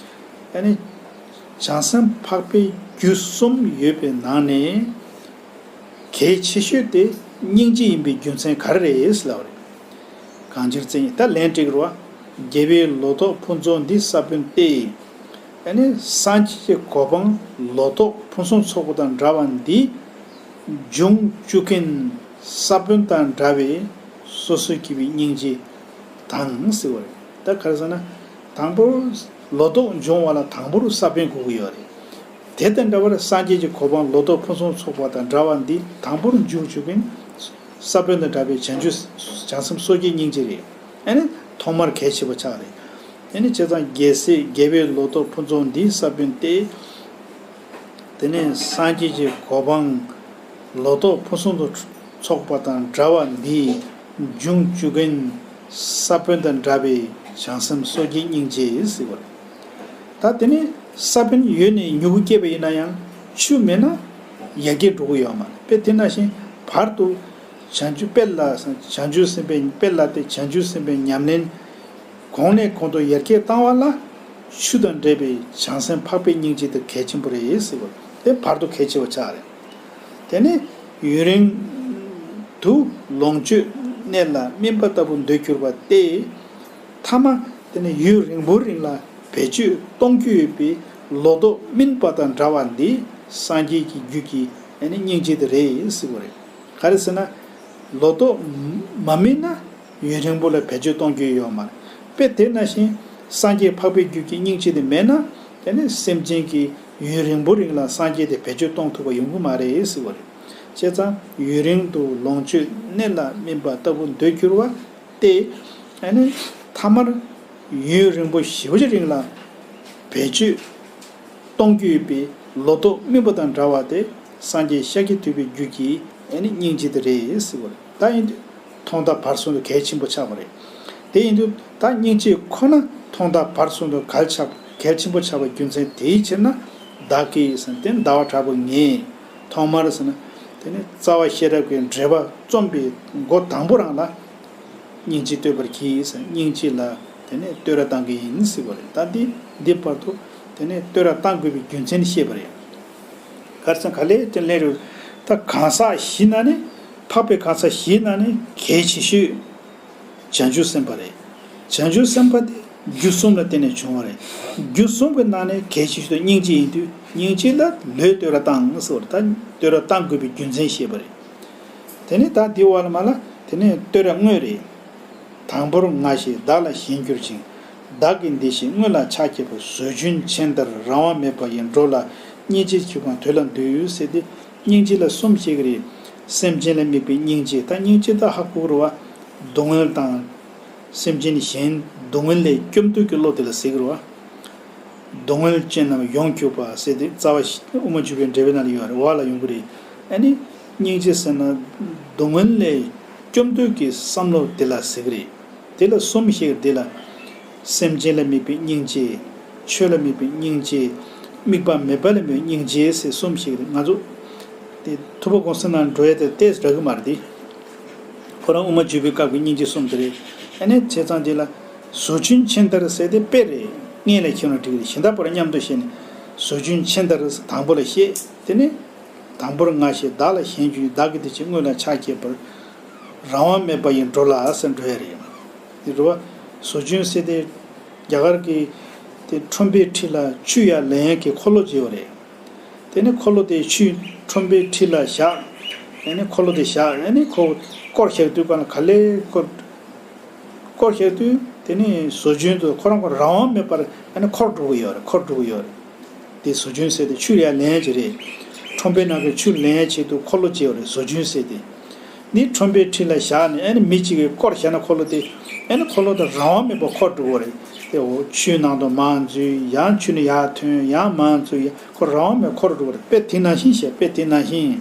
ཨ་ནི་བྱང་སེམས་འཕགས་པའི་རྒྱུད་གསུམ་ཡོད་པའི་ནང་ནས། གལ་ཆེ་ཤོས་དེ་སྙིང་རྗེ་ཡིན་པའི་རྒྱུ་མཚན་ག་རེ་རེད་ལབ་པ་རེད། གང་ཕྱིར་བརྩེ་ཉིད་ད་ལན་འགྲིག་རོ། རྒྱལ་བའི་ལོ་ཏོག་ཕུན་ཚོགས་འདི་ས་བོན་ཏེ། ཨ་ནི་སངས་རྒྱས་ཀྱི་གོ་འཕང་ལོ་ཏོག་ཕུན་སུམ་ཚོགས་པ་དང་འདྲ་བ་འདི། འབྱུང་བཅུག་མཁན་ས་བོན་དང་འདྲ་བའི་སོ་སོ་སྐྱེ་བོའི་སྙིང་རྗེ་དང་ཟེར་བ་རེད། ད་ག་རེ་ཟེར་ན། དང་པོར་ལོ་ཏོག་འབྱུང་བ་ལ་དང་པོར་ས་བོན་དགོས་ཀྱི་ཡོད་རེད། དེ་དང་འདྲ་བར་སངས་རྒྱས་ཀྱི་གོ་འཕང་ལོ་ཏོག་ཕུན་སུམ་ཚོགས་པ་དང་འདྲ་བ་འདི་དང་པོར་འབྱུང་བཅུག་མཁན་ས་བོན་དང་འདྲ་བའི་བྱང་ཆུབ་བྱང་སེམས་སོ་སྐྱེའི་སྙིང་རྗེ་རེད། ཨ་ནི་ཐོག་མར་གལ་ཆེ་བ་ཆགས་རེད། ཨ་ནི་བྱས་ཙང་རྒྱལ་སྲས་རྒྱལ་བའི་ལོ་ཏོག་ཕུན་ཚོགས་འདི་ས་བོན་ཏེ། དེ་ནས་སངས་རྒྱས་ཀྱི་གོ་འཕང་ལོ་ཏོག་ཕུན་སུམ་དུ་ཚོགས་པ་དང་འདྲ་བ་འདི་འབྱུང་བཅུག་མཁན་ས་བོན་དང་འདྲ་བའི་བྱང་སེམས་སོ་སྐྱེའི་སྙིང་རྗེ་ཟེར་བ་རེད། ད་དེ་ནི་ས་བོན་ཡོད་ནས་མྱུ་གུ་སྐྱེས་པ་ཡིན་ན་ཡང་ཆུ་མེད་ན་ཡར་རྒྱས་འགྲོ་གི་ཡོད་མ་རེད། དཔེ་དེ་ནང་བཞིན་བར་དུ་བྱང་ཆུབ་དཔེ་ལ་བྱང་ཆུབ་སེམས་དཔའི་དཔེ་ལ་དེ་བྱང་ཆུབ་སེམས་དཔའི་ཉམས་ལེན་གོང་ནས་གོང་དུ་ཡར་རྒྱས་བཏང་བ་ལ་ཆུ་དང་འདྲ་བའི་བྱང་སེམས་འཕགས་པའི་སྙིང་རྗེ་དེ་གལ་ཆེན་པོ་རེད་ཟེར་བ་དེ་བར་དུ་གལ་ཆེ་བ་ཆགས་རེད། དེ་ནས་ཡུན་རིང་དུ་ལོངས་སྤྱོད་གནས་ལ་སྨིན་པ་ལྟ་བུ་འདོད་གྱུར་པ་སྟེ། ཐ་མ་དེ་ནས་ཡུན་རིང་པོའི་རིང་ལ་བེད་སྤྱོད་གཏོང་རྒྱུ་ཡོད་པའི་ལོ་ཏོག་སྨིན་པ་དང་འདྲ་བ་འདི་སངས་རྒྱས་ཀྱི་རྒྱུད་ཀྱི་ཨ་ནི་སྙིང་རྗེ་དེ་རེད་ཟེར་བ་རེད། ག་རེ་ཟེར་ན། ལོ་ཏོག་མ་སྨིན་ན་ཡུན་རིང་པོ་ལ་བེད་སྤྱོད་གཏོང་རྒྱུ་ཡོད་མ་རེད། དཔེ་དེ་ནང་བཞིན་སངས་རྒྱས་འཕགས་པའི་རྒྱུད་ཀྱི་སྙིང་རྗེ་དེ་མེད་ན། དེ་ནི་སེམས་ཅན་གྱིས་ཡུན་རིང་པོ་རིང་ལ་སངས་རྒྱས་དེ་བེད་སྤྱོད་གཏོང་ཐུབ་པ་ཡོང་གི་མ་རེད་ཟེར་བ་རེད། བྱས་ཙང་ཡུན་རིང་དུ་ལོངས་སྤྱོད་གནས་ལ་སྨིན་པ་ལྟ་བུ་འདོད་གྱུར་པ་སྟེ། ཨ་ནི་ཐ་མར་ཡུན་རིང་པོ་ཞེ་པོ་ཅིག་རིང་ལ་བེད་སྤྱོད་གཏོང་རྒྱུ་ཡོད་པའི་ལོ་ཏོག་སྨིན་པ་དང་འདྲ་བ་དེ་སངས་རྒྱས་ཤཱཀྱ་ཐུབ་པའི་རྒྱུད་ཀྱི་ཨ་ནི་སྙིང་རྗེ་དེ་རེད་ཟེར་བ་རེད། ད་ཡིན་དུས་ཐོག་མཐའ་བར་གསུམ་དུ་གལ་ཆེན་པོ་ཆགས་པ་རེད། དེ་ཡིན་དུས་ད་སྙིང་རྗེ་ཁོ་ན་ཐོག་མཐའ་བར་གསུམ་དུ་གལ་ཆགས་གལ་ཆེན་པོ་ཆགས་པའི་རྒྱུ་མཚན་དེའི་ཕྱིར་ན། བདག་གིས་ཟེར་དེ་ཟླ་བ་གྲགས་པ་ངས་ཐོག་མར་ཟེར་ན། དེ་ནི་རྩ་བ་ཤེས་རབ་ཀྱི་འགྲེལ་པ་རྩོམ་པའི་འགོ་དང་པོ་རང་ལ། སྙིང་རྗེ་བསྟོད་པར་གྱིས་ཟེར། སྙིང་རྗེ་ལ་དེ་ནས་བསྟོད་ར་བཏང་གི་ཡིན་ཟེར་བ་རེད། ད་འདི་འདི་བར་དུ་དེ་ནས་བསྟོད་ར་བཏང་དགོས་པའི་རྒྱུ་མཚན་བཤད་པ་རེད། ག་རེ་ཟེར་ན་ག་ལེ་དེ་ལས་རེད། ད་གང་ཟག་བཞི་ནང་ནས་འཕགས་པའི་གང་ཟག་བཞིའི་ནང་ནས་གལ་ཆེ་ཤོས་བྱང་ཆུབ་སེམས་དཔའ་རེད། བྱང་ཆུབ་སེམས་དཔའ་དེ་རྒྱུ་གསུམ་ལ་བརྟེན་ནས་བྱུང་བ་རེད། རྒྱུ་གསུམ་གྱི་ནང་ནས་གལ་ཆེ་ཤོས་དེ་སྙིང་རྗེ་ཡིན་དུས་སྙིང་རྗེ་ལ་ལོས་བསྟོད་ར་བཏང་ཟེར་བ་རེད། ད་བསྟོད་ར་བཏང་དགོས་པའི་རྒྱུ་མཚན་བཤད་པ་རེད། དེ་ནས་ད་འདི་བ་ལ་མ་ལ་དེ་ནས་བསྟོད་ར་དངོས་རེད། དང་པོར་ང་ཞེས་བདག་ལ་ཞེན་གྱུར་ཅིང་། བདག་གི་འདི་ཞེས་དངོས་ལ་ཆགས་བསྐྱེད་པ། ཟོ་ཆུན་ཆེན་ལྟར་རང་དབང་མེད་པ་ཡི་འགྲོ་ལ་སྙིང་རྗེ་ཆེ་བའང་དོན་ལ་འདུད་ཟེར་ཏེ། སྙིང་རྗེ་ལ་གསུམ་བཤད་ཀྱི་རེད། སེམས་ཅན་ལ་དམིགས་པའི་སྙིང་རྗེ། ད་སྙིང་རྗེ་ད་ཧ་གོ་གི་རེད་བ། སྡུག་བསྔལ་དང་། སེམས་ཅན་གཞན་སྡུག་བསྔལ་ལས་སྐྱོབ་འདོད་ཀྱི་བློ་དེ་ལ་ཟེར་གྱི་རེད་བ། སྡུག་བསྔལ་ཅན་རྣམས་ཡོངས་སྐྱོབ་པ་ཟེར་ཏེ་རྩ་བ་ཤེས་དབུ་མ་འཇུག་པའི་འགྲེལ་པའི་ནང་ལ་ཡོད་རེད། བ་ལ་ཡོང་གི་རེད། ཨ་ནི་སྙིང་རྗེ་ཟེར་ན་སྡུག་བསྔལ་ལས་སྐྱོབ་འདོད་ཀྱི་བསམ་བློ་དེ་ལ་ཟེར་གྱི་རེད། དེ་ལ་གསུམ་ཞིག་དེ་ལ། སེམས་ཅན་ལ་དམིགས་པའི་སྙིང་རྗེ། ཆོས་ལ་དམིགས་པའི་སྙིང་རྗེ། དམིགས་པ་མེད་པ་ལ་དམིགས་པའི་སྙིང་རྗེ་ཟེར་གསུམ་ཞིག་རེད། ང་ཚོ་དེ་ཐུབ་པ་གོང་ས་ནང་འགྲོ་ཡ་དེ་ཏོག་ཙམ་འདྲ་གི་མ་རེད་དེ། ཁོ་རང་དབུ་མ་འཇུག་པའི་སྐབས་ཀྱི་སྙིང་རྗེ་གསུམ་དེ་རེད། ཨ་ནི་བྱས་ཙང་དེ་ལ་ཟོ་ཆུན་ཆེན་ལྟར་ཟེར་དེ་དཔེ་རེད། སྔོན་ལ་ཁྱེར་ན་འགྲིག་རེད། གཞན་དག་པར་མཉམ་དུ་བཤད་ནས་ཟོ་ཆུན་ཆེན་ལྟར་དང་པོ་ལ་བཤད། དེ་ནས་དང་པོར་ང་ཞེས་བདག་ལ་ཞེན་གྱུར། བདག་གི་དེ་ཅིག་དངོས་ལ་ཆགས་བསྐྱེད་པར། རང་དབང་མེད་པ་ཡི་འགྲོ་ལ་ཟེར་འགྲོ་ཡ་རེད། དེ་རུ་བ་ཟོ་ཆུན་ཟེར་དེ་རྒྱ་གར་གྱི་དེ་ཁྲོན་པའི་འཁྲིས་ལ་ཆུ་ཡར་ལེན་ཡ་གི་འཁོར་ལོ་བྱེད་པ་རེད། དེ་ནི་འཁོར་ལོ་དེ་ཆུ་ཁྲོན་པའི་འཁྲིས་ལ་བཞག་དེ་ནི་འཁོར་ལོ་དེ་བཞག་ཨ་ནི་ཁོ་སྐོར་བཞག་དུས་གང་ལ་ག་ལེར་སྐོར་སྐོར་བཞག་དུས་དེ་ནི་ཟོ་ཆུན་དུ་ཁོ་རང་ཁོ་རང་དབང་མེད་པར་ཨ་ནི་འཁོར་འགྲོ་གི་ཡོད་རེད། འཁོར་འགྲོ་གི་ཡོད་རེད། དེ་ཟོ་ཆུན་ཟེར་དེ་ཆུ་ཡར་ལེན་ཡ་ཅིག་རེད། ཁྲོན་པའི་ནང་གི་ཆུ་ལེན་ཡ་ཆེད་དུ་འཁོར་ལོ་བྱེད་པ་རེད། ཟོ་ཆུན་ཟེར་དེ། འདི་ཁྲོན་པའི་འཁྲིས་ལ་བཞག་ནས་ཨ་ནི་མི་གཅིག་གིས་སྐོར་བཞག་ན་འཁོར་ལོ་དེ་ཨ་ནི་འཁོར་ལོ་དེ་རང་དབང་མེད་པར་འཁོར་འགྲོ་གི་རེད། དེ་འོ་ཆུའི་ནང་དུ་མར་འཛུལ། ཡང་ཆུ་ནས་ཡར་ཐོན། ཡང་མར་འཛུལ། ཡང་ཁོ་རང་དབང་མེད་འཁོར་འགྲོ་གི་རེད། དཔེ་དེ་ནང་བཞིན་བཤད། དཔེ་དེ་ནང་བཞིན།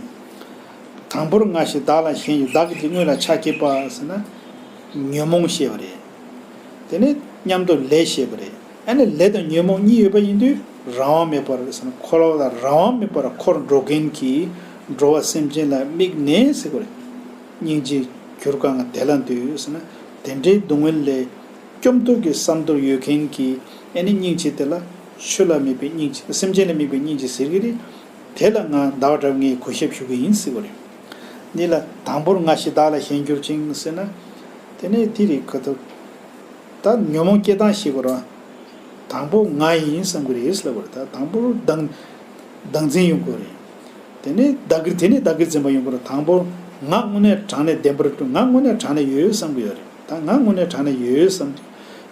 དང་པོར་ང་ཞེས་བདག་ལ་ཞེན་གྱུར། བདག་གི་དེ་དངོས་ལ་ཆགས་བསྐྱེད་པ་ཟེར་ན་ཉོན་མོངས་བཤད་པ་རེད། དེ་ནས་མཉམ་དུ་ལས་བཤད་པ་རེད། ཨ་ནི་ལས་དང་ཉོན་མོངས་གཉིས་ཡོད་པ་ཡིན་དུས་རང་དབང་མེད་པར་ཟེར་ན་འཁོར་བ་ལ་རང་དབང་མེད་པར་འཁོར་འགྲོ་མཁན་གྱི་འགྲོ་བ་སེམས་ཅན་ལ་དམིགས་ནས་ཟེར་དགོས་རེད། སྙིང་རྗེ་གྱུར་གང་དེ་ལ་འདུད་ཟེར་ན་དེ་འདྲའི་སྡུག་བསྔལ་ལས་སྐྱོབ་འདོད་ཀྱི་བསམ་དོན་ཡོད་མཁན་གྱི་ཨ་ནི་སྙིང་རྗེ་དེ་ལ་ཆོས་ལ་དམིགས་པའི་སྙིང་རྗེ། སེམས་ཅན་ལ་དམིགས་པའི་སྙིང་རྗེ་ཟེར་གྱི་རེད། དེ་ལ་ང་ཟླ་བ་གྲགས་པ་ངས་གུས་ཞབས་ཞུ་གི་ཡིན་ཟེར་བ་རེད། འདི་ལ་དང་པོར་ང་ཞེས་བདག་ལ་ཞེན་གྱུར་ཅིང་ཟེར་ན། དེ་ནས་དེ་རེད་ཁ་ཐུབ། ད་ཉོན་མོངས་སྐྱེ་སྟངས་ཤེས་དགོས་ར། དང་པོ་ང་ཡིན་བསམ་གྱི་རེད་ཟེར་བ་རེད། ད་དང་པོར་བདག་བདག་འཛིན་ཡོང་དགོས་རེད། དེ་ནས་བདག་གིར་དེ་ནས་བདག་གིར་འཛིན་པ་ཡོང་དགོས་ར། དང་པོར་ང་དངོས་གནས་དྲང་གནས་བདེན་པར་ང་དངོས་གནས་དྲང་གནས་ཡོད་བསམ་གྱི་ཡོད་རེད། ད་ང་དངོས་གནས་དྲང་གནས་ཡོད་བསམ་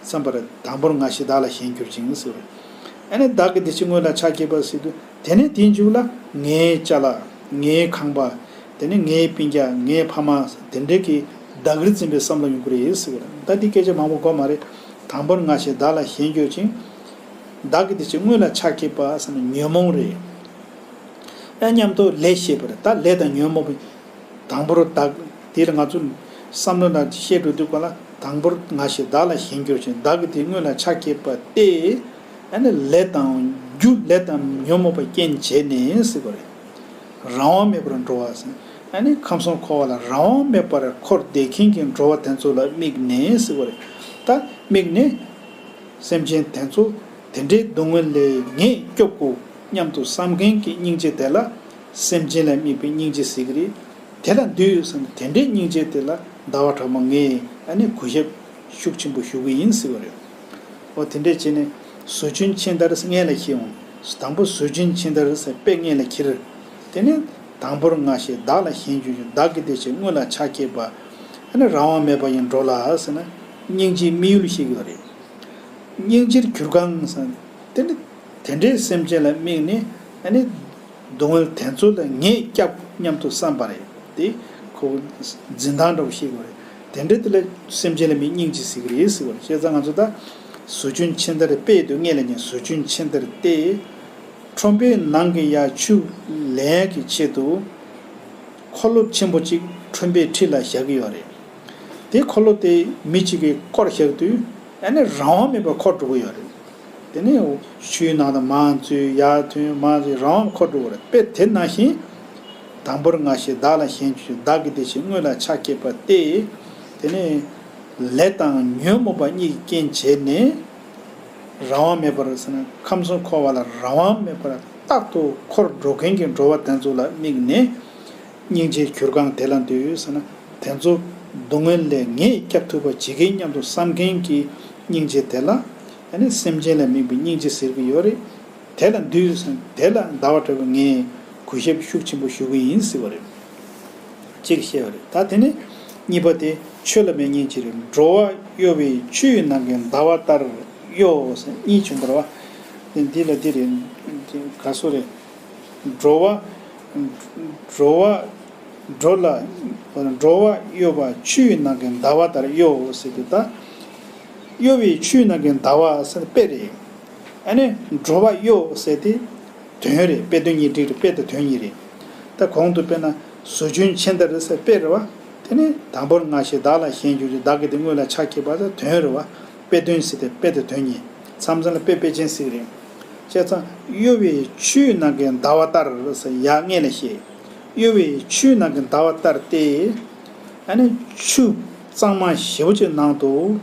བསམ་པར་དང་པོར་ང་ཞེས་བདག་ལ་ཞེན་གྱུར་ཅིང་ཟེར་བ་རེད། ཨ་ནི་བདག་གི་དེ་ཕྱིར་དངོས་ལ་ཆགས་བསྐྱེད་པ་ཟེར་དུས་དེ་ནས་དེའི་མཇུག་ལ་ངའི་ཅ་ལག་ངའི་ཁང་པ། དེ་ནས་ངའི་སྤུན་ཀྱག་ངའི་ཕ་མ་དེ་འདྲའི་གི་བདག་གིར་འཛིན་པའི་བསམ་བློ་ཡོང་གི་རེད་ཟེར་བ་རེད། ད་འདི་སྐད་ཆ་མང་པོ་གོ་མ་རེད། དང་པོར་ང་ཞེས་བདག་ལ་ཞེན་གྱུར་ཅིང་། བདག་གི་དེ་ཕྱིར་དངོས་ལ་ཆགས་བསྐྱེད་པ་ཟེར་ན་ཉོན་མོངས་རེད། ཨ་མཉམ་དུ་ལས་བཤད་པ་རེད། ད་ལས་དང་ཉོན་མོངས་པའི་དང་པོར་བདག་དེར་ང་ཚོ་བསམ་བློ་ནང་བཤད་འགྲོ་དུས་ག་ལ་དང་པོར་ང་ཞེས་བདག་ལ་ཞེན་གྱུར་ཅིང་བདག་གི་དེ་དངོས་ལ་ཆགས་བསྐྱེད་པ་སྟེ། ཨ་ནི་ལས་དང་རྒྱུ་ལས་དང་ཉོན་མོངས་པ་རྐྱེན་བྱས་ནས་ཟེར་བ་རེད། རང་དབང་མེད་པར་འགྲོ་བ་ཟེར། ཨ་ནི་ཁམས་གསུམ་འཁོར་བ་ལ་རང་དབང་མེད་པར་འཁོར་བསྡད་མཁན་གྱི་འགྲོ་བ་དེ་ཚོ་ལ་དམིགས་ནས་ཟེར་བ་རེད། ད་དམིགས་ནས། སེམས་ཅན་དེ་ཚོ་དེ་འདྲའི་སྡུག་བསྔལ་ལས་ངས་སྐྱོབ་དགོས་སྙམ་དུ་བསམ་མཁན་གྱི་སྙིང་རྗེ་དེ་ལ་སེམས་ཅན་ལ་དམིགས་པའི་སྙིང་རྗེ་ཟེར་གྱི་རེད། དེ་ལ་འདུད་ཟེར་ནས་དེ་འདྲའི་སྙིང་རྗེ་དེ་ལ་ཟླ་བ་གྲགས་པ་ངས་ཨ་ནི་གུས་ཞབས་ཤུགས་ཆེན་པོ་ཞུ་གི་ཡིན་ཟེར་བ་རེད། འོ་དེ་འདྲས་བྱས་ནས་ཟོ་ཆུན་ཆེན་ལྟར་སྔོན་ལ་ཤེས་འོང་། དང་པོ་ཟོ་ཆུན་ཆེན་ལྟར་ཟེར་དཔེ་སྔོན་ལ་ཁྱེར། དེ་ནས་དང་པོར་ང་ཞེས་བདག་ལ་ཞེན་གྱུར་ཅིང་བདག་གི་དེ་ཕྱིར་དངོས་ལ་ཆགས་བསྐྱེད་པ། ཨ་ནི་རང་དབང་མེད་པ་ཡི་འགྲོ་ལ་ཟེར་ན་སྙིང་རྗེའི་དམིགས་ཡུལ་ཤེས་ཀྱི་ཡོད་རེད། སྙིང་རྗེར་གྱུར་གང་ཟེར། དེ་ནི་དེ་འདྲའི་སེམས་ཅན་ལ་དམིགས་ནས་ཨ་ནི་སྡུག་བསྔལ་དེ་ཚོ་ལ་ངས་བསྐྱབ་སྙམ་དུ་བསམ་པ་རེད་དེ། ཁོ་འཛིན་སྟངས་འདྲ་བོ་ཤེས་དགོས་རེད། དེ་འདྲ་དེ་ལ་སེམས་ཅན་ལ་དམིགས་སྙིང་རྗེ་ཟེར་གི་རེད་ཟེར་བ་རེད། བྱས་ཙང་ང་ཚོ་ད་ཟོ་ཆུན་ཆེན་དར་དཔེ་དུ་ངེས་ལ་ཉེ་ཟོ་ཆུན་ཆེན་དར་ཏེ། ཁྲོན་པའི་ནང་གི་ཡ་ཆུ་ལེན་ཡག་གི་ཆེད་དུ་འཁོར་ལོ་ཆེན་པོ་གཅིག་ཁྲོན་པའི་ཁྲི་ལ་བཞག་གི་ཡོད་རེད། དེ་འཁོར་ལོ་དེ་མི་གཅིག་གིས་བསྐོར་བཞག་དུས་ཨ་ནི་རང་དབང་མེད་པར་འཁོར་འགྲོ་གི་ཡོད་རེད། དེ་ནས་ཆུའི་ནང་དུ་མར་འཛུལ་ཡར་ཐོན་མར་འཛུལ་རང་དབང་འཁོར་འགྲོ་གི་རེད། དཔེ་དེ་ནང་བཞིན། དང་པོར་ང་ཞེས་བདག་ལ་ཞེན་གྱུར་ཅིག། བདག་གི་དེ་བཞིན་དངོས་ལ་ཆགས་སྐྱེས་པ་སྟེ། དེ་ནས་ལས་དང་ཉོན་མོངས་པ་གཉིས་ཀྱི་རྐྱེན་བྱས་ནས། རང་དབང་མེད་པར་ཟེར་ན་ཁམས་གསུམ་འཁོར་བ་ལ་རང་དབང་མེད་པར་རྟག་ཏུ་འཁོར་འགྲོ་མཁན་གྱི་འགྲོ་བ་དེ་ཚོ་ལ་དམིགས་ནས། སྙིང་རྗེར་གྱུར་གང་དེ་ལ་འདུད་ཟེར་ན། དེ་ཚོ་སྡུག་བསྔལ་ལས་ངས་བསྐྱབ་ཐུབ་པ་བྱེད་ཀྱི་སྙམ་དུ་བསམ་མཁན་གྱི་སྙིང་རྗེ་དེ་ལ་ཨ་ནི་སེམས་ཅན་ལ་དམིགས་པའི་སྙིང་རྗེ་ཟེར་གྱི་ཡོད་རེད། དེ་ལ་འདུད་ཟེར་དེ་ལ་ཟླ་བ་གྲགས་པས་ངས་གུས་ཞབས་ཤུགས་ཆེན་པོ་ཞུ་གི་ཡིན་ཟེར་བ་རེད། གཅིག་བཤད་པ་རེད། ད་དེ་ནས་གཉིས་པ་དེ་ཆོས་བླ་མའི་སྙིང་རྗེ་རེད། འགྲོ་བ་གཡོ་བའི་ཆུ་ཡི་ནང་གི་ཟླ་བ་ལྟར་གཡོ་ཟེར་གཉིས་བྱུང་བ་རེད་བ། འདི་ལ་འདི་རེད། ག་སོ་རེད། འགྲོ་བ། འགྲོ་བ། འགྲོ་ལ། འགྲོ་བ་གཡོ་བ་ཆུ་ཡི་ནང་གི་ཟླ་བ་ལྟར་གཡོ་ཟེར་དུས་ད། གཡོ་བའི་ཆུ་ཡི་ནང་གི་ཟླ་བ་ཟེར་དཔེ་རེད། ཨ་ནི་འགྲོ་བ་གཡོ་ཟེར་དེ་དོན་རེད། དཔེ་དོན་གཉིས་བསྒྲིགས་རེད། དཔེ་དང་དོན་གཉིས་རེད། ད་གོང་དུ་དཔེར་ན་ཟོ་ཆུན་ཆེན་དར་ཟེར་དཔེ་རེད་བ། དེ་ནི་དང་པོར་ང་ཞེས་བདག་ལ་ཞེན་གྱུར་ཅིག། བདག་གི་དེ་དངོས་ལ་ཆགས་སྐྱེས་པ་ཟེར་དོན་རེད་བ། དཔེ་དོན་ཟེར་དེ་དཔེ་དང་དོན་གཉིས། མཚམས་མཚམས་ལ་དཔེ་དཔེ་ཅན་ཟེར་གི་རེད། བྱས་ཙང་གཡོ་བའི་ཆུ་ཡི་ནང་གི་ཟླ་བ་ལྟར་ཟེར་ཡ་ངེས་ལ་བཤད། གཡོ་བའི་ཆུ་ཡི་ནང་གི་ཟླ་བ་ལྟར་ཏེ། ཨ་ནི་ཆུ་གཙང་མ་ཞེ་པོ་ཅིག་ནང་དུ་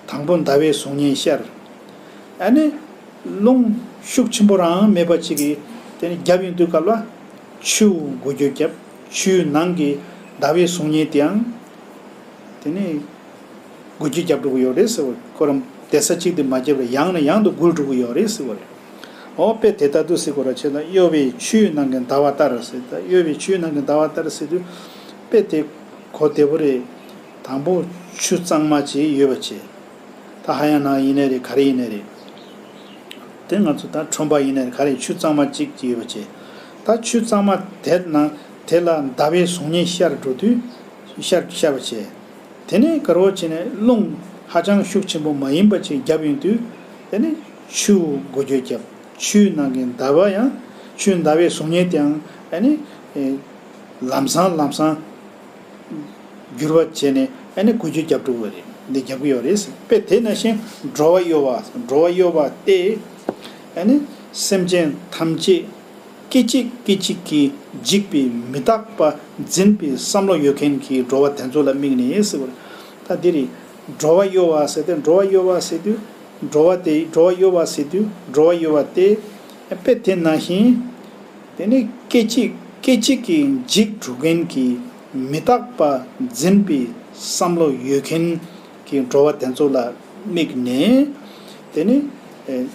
དང་པོ་ཟླ་བའི་གཟུགས་བརྙན་ཤར། ཨ་ནི་རླུང་ཤུགས་ཆེན་པོ་རང་མེད་པ་ཅིག་གིས་དེ་ནི་བརྒྱབ་ཡོང་དུས་སྐབས་ལ་ཆུ་འགུལ་སྐྱོད་བརྒྱབ། ཆུའི་ནང་གི་ཟླ་བའི་གཟུགས་བརྙན་དེའང་དེ་ནི་འགུལ་སྐྱོད་བརྒྱབ་འགྲོ་གི་ཡོད་རེད་ཟེར་བ། ཁོ་རང་བསྡད་ས་གཅིག་ཏུ་མ་བརྒྱབ་པར་ཡང་ནས་ཡང་དུ་འགུལ་འགྲོ་གི་ཡོད་རེད་ཟེར་བ་རེད། འོ་དཔེ་དེ་ལྟར་དུ་ཟེར་དགོས་ར། བྱས་ན་གཡོ་བའི་ཆུའི་ནང་གི་ཟླ་བ་ལྟར་ཟེར། ད་གཡོ་བའི་ཆུའི་ནང་གི་ཟླ་བ་ལྟར་ཟེར་དུས་དཔེ་དེ་གོ་བདེ་པོ་རེད། དང་པོ་ཆུ་གཙང་མ་ཅིག་ཡོད་པ་བྱས། ད་ཧ་ཡང་ནང་ཡིན་ནའི་རེད། ག་རེ་ཡིན་ནའི་རེད། དེ་ང་ཚོ་ད་ཁྲོན་པ་ཡིན་ནའི་རེད། ག་རེ་ཆུ་གཙང་མ་གཅིག་ཅིག་ཡོད་པ་བྱས། ད་ཆུ་གཙང་མ་དེ་ནང་དེ་ལ་ཟླ་བའི་གཟུགས་བརྙན་ཤར་འགྲོ་དུས་ཤར་ཤར་བ་བྱས། དེ་ནས་དཀར་པོ་བྱས་ནས་རླུང་ཧ་ཅང་ཤུགས་ཆེན་པོ་མ་ཡིན་པ་ཅིག་བརྒྱབ་ཡོང་དུས་དེ་ནས་ཆུ་འགུལ་སྐྱོད་བརྒྱབ། ཆུའི་ནང་གི་ཟླ་བ་ཡང་ཆུ་ཟླ་བའི་གཟུགས་བརྙན་དེའང་ཨ་ནི་ལམ་སང་ལམ་སང་འགྱུར་བ་བྱས་ནས་ཨ་ནི་འགུལ་སྐྱོད་བརྒྱབ་འགྲོ་བ་རེད། འདི་རྒྱབ་ཀྱི་ཡོད་རེད། དཔེ་དེ་ནང་བཞིན་འགྲོ་བ་གཡོ་བ། འགྲོ་བ་གཡོ་བ་སྟེ། ཨ་ནི་སེམས་ཅན་ཐམས་ཅད་སྐད་ཅིག་སྐད་ཅིག་གིས་འཇིག་པའི་མི་རྟག་པ་འཛིན་པའི་བསམ་བློ་ཡོད་མཁན་གྱི་འགྲོ་བ་དེ་ཚོ་ལ་དམིགས་ནས་ཟེར་བ་རེད། ད་འདི་རེད། འགྲོ་བ་གཡོ་བ་ཟེར་ཏེ་འགྲོ་བ་གཡོ་བ་ཟེར་དུས་འགྲོ་བ་དེ་འགྲོ་བ་གཡོ་བ་ཟེར་དུས་འགྲོ་བ་གཡོ་བ་སྟེ། དཔེ་དེ་ནང་བཞིན། དེ་ནི་སྐད་ཅིག་སྐད་ཅིག་གིས་འཇིག་འགྲོ་མཁན་གྱི་མི་རྟག་པ་འཛིན་པའི་བསམ་བློ་ཡོད་མཁན་གྱི་འགྲོ་བ་དེ་ཚོ་ལ་དམིགས་ནས། དེ་ནི་ཨེ་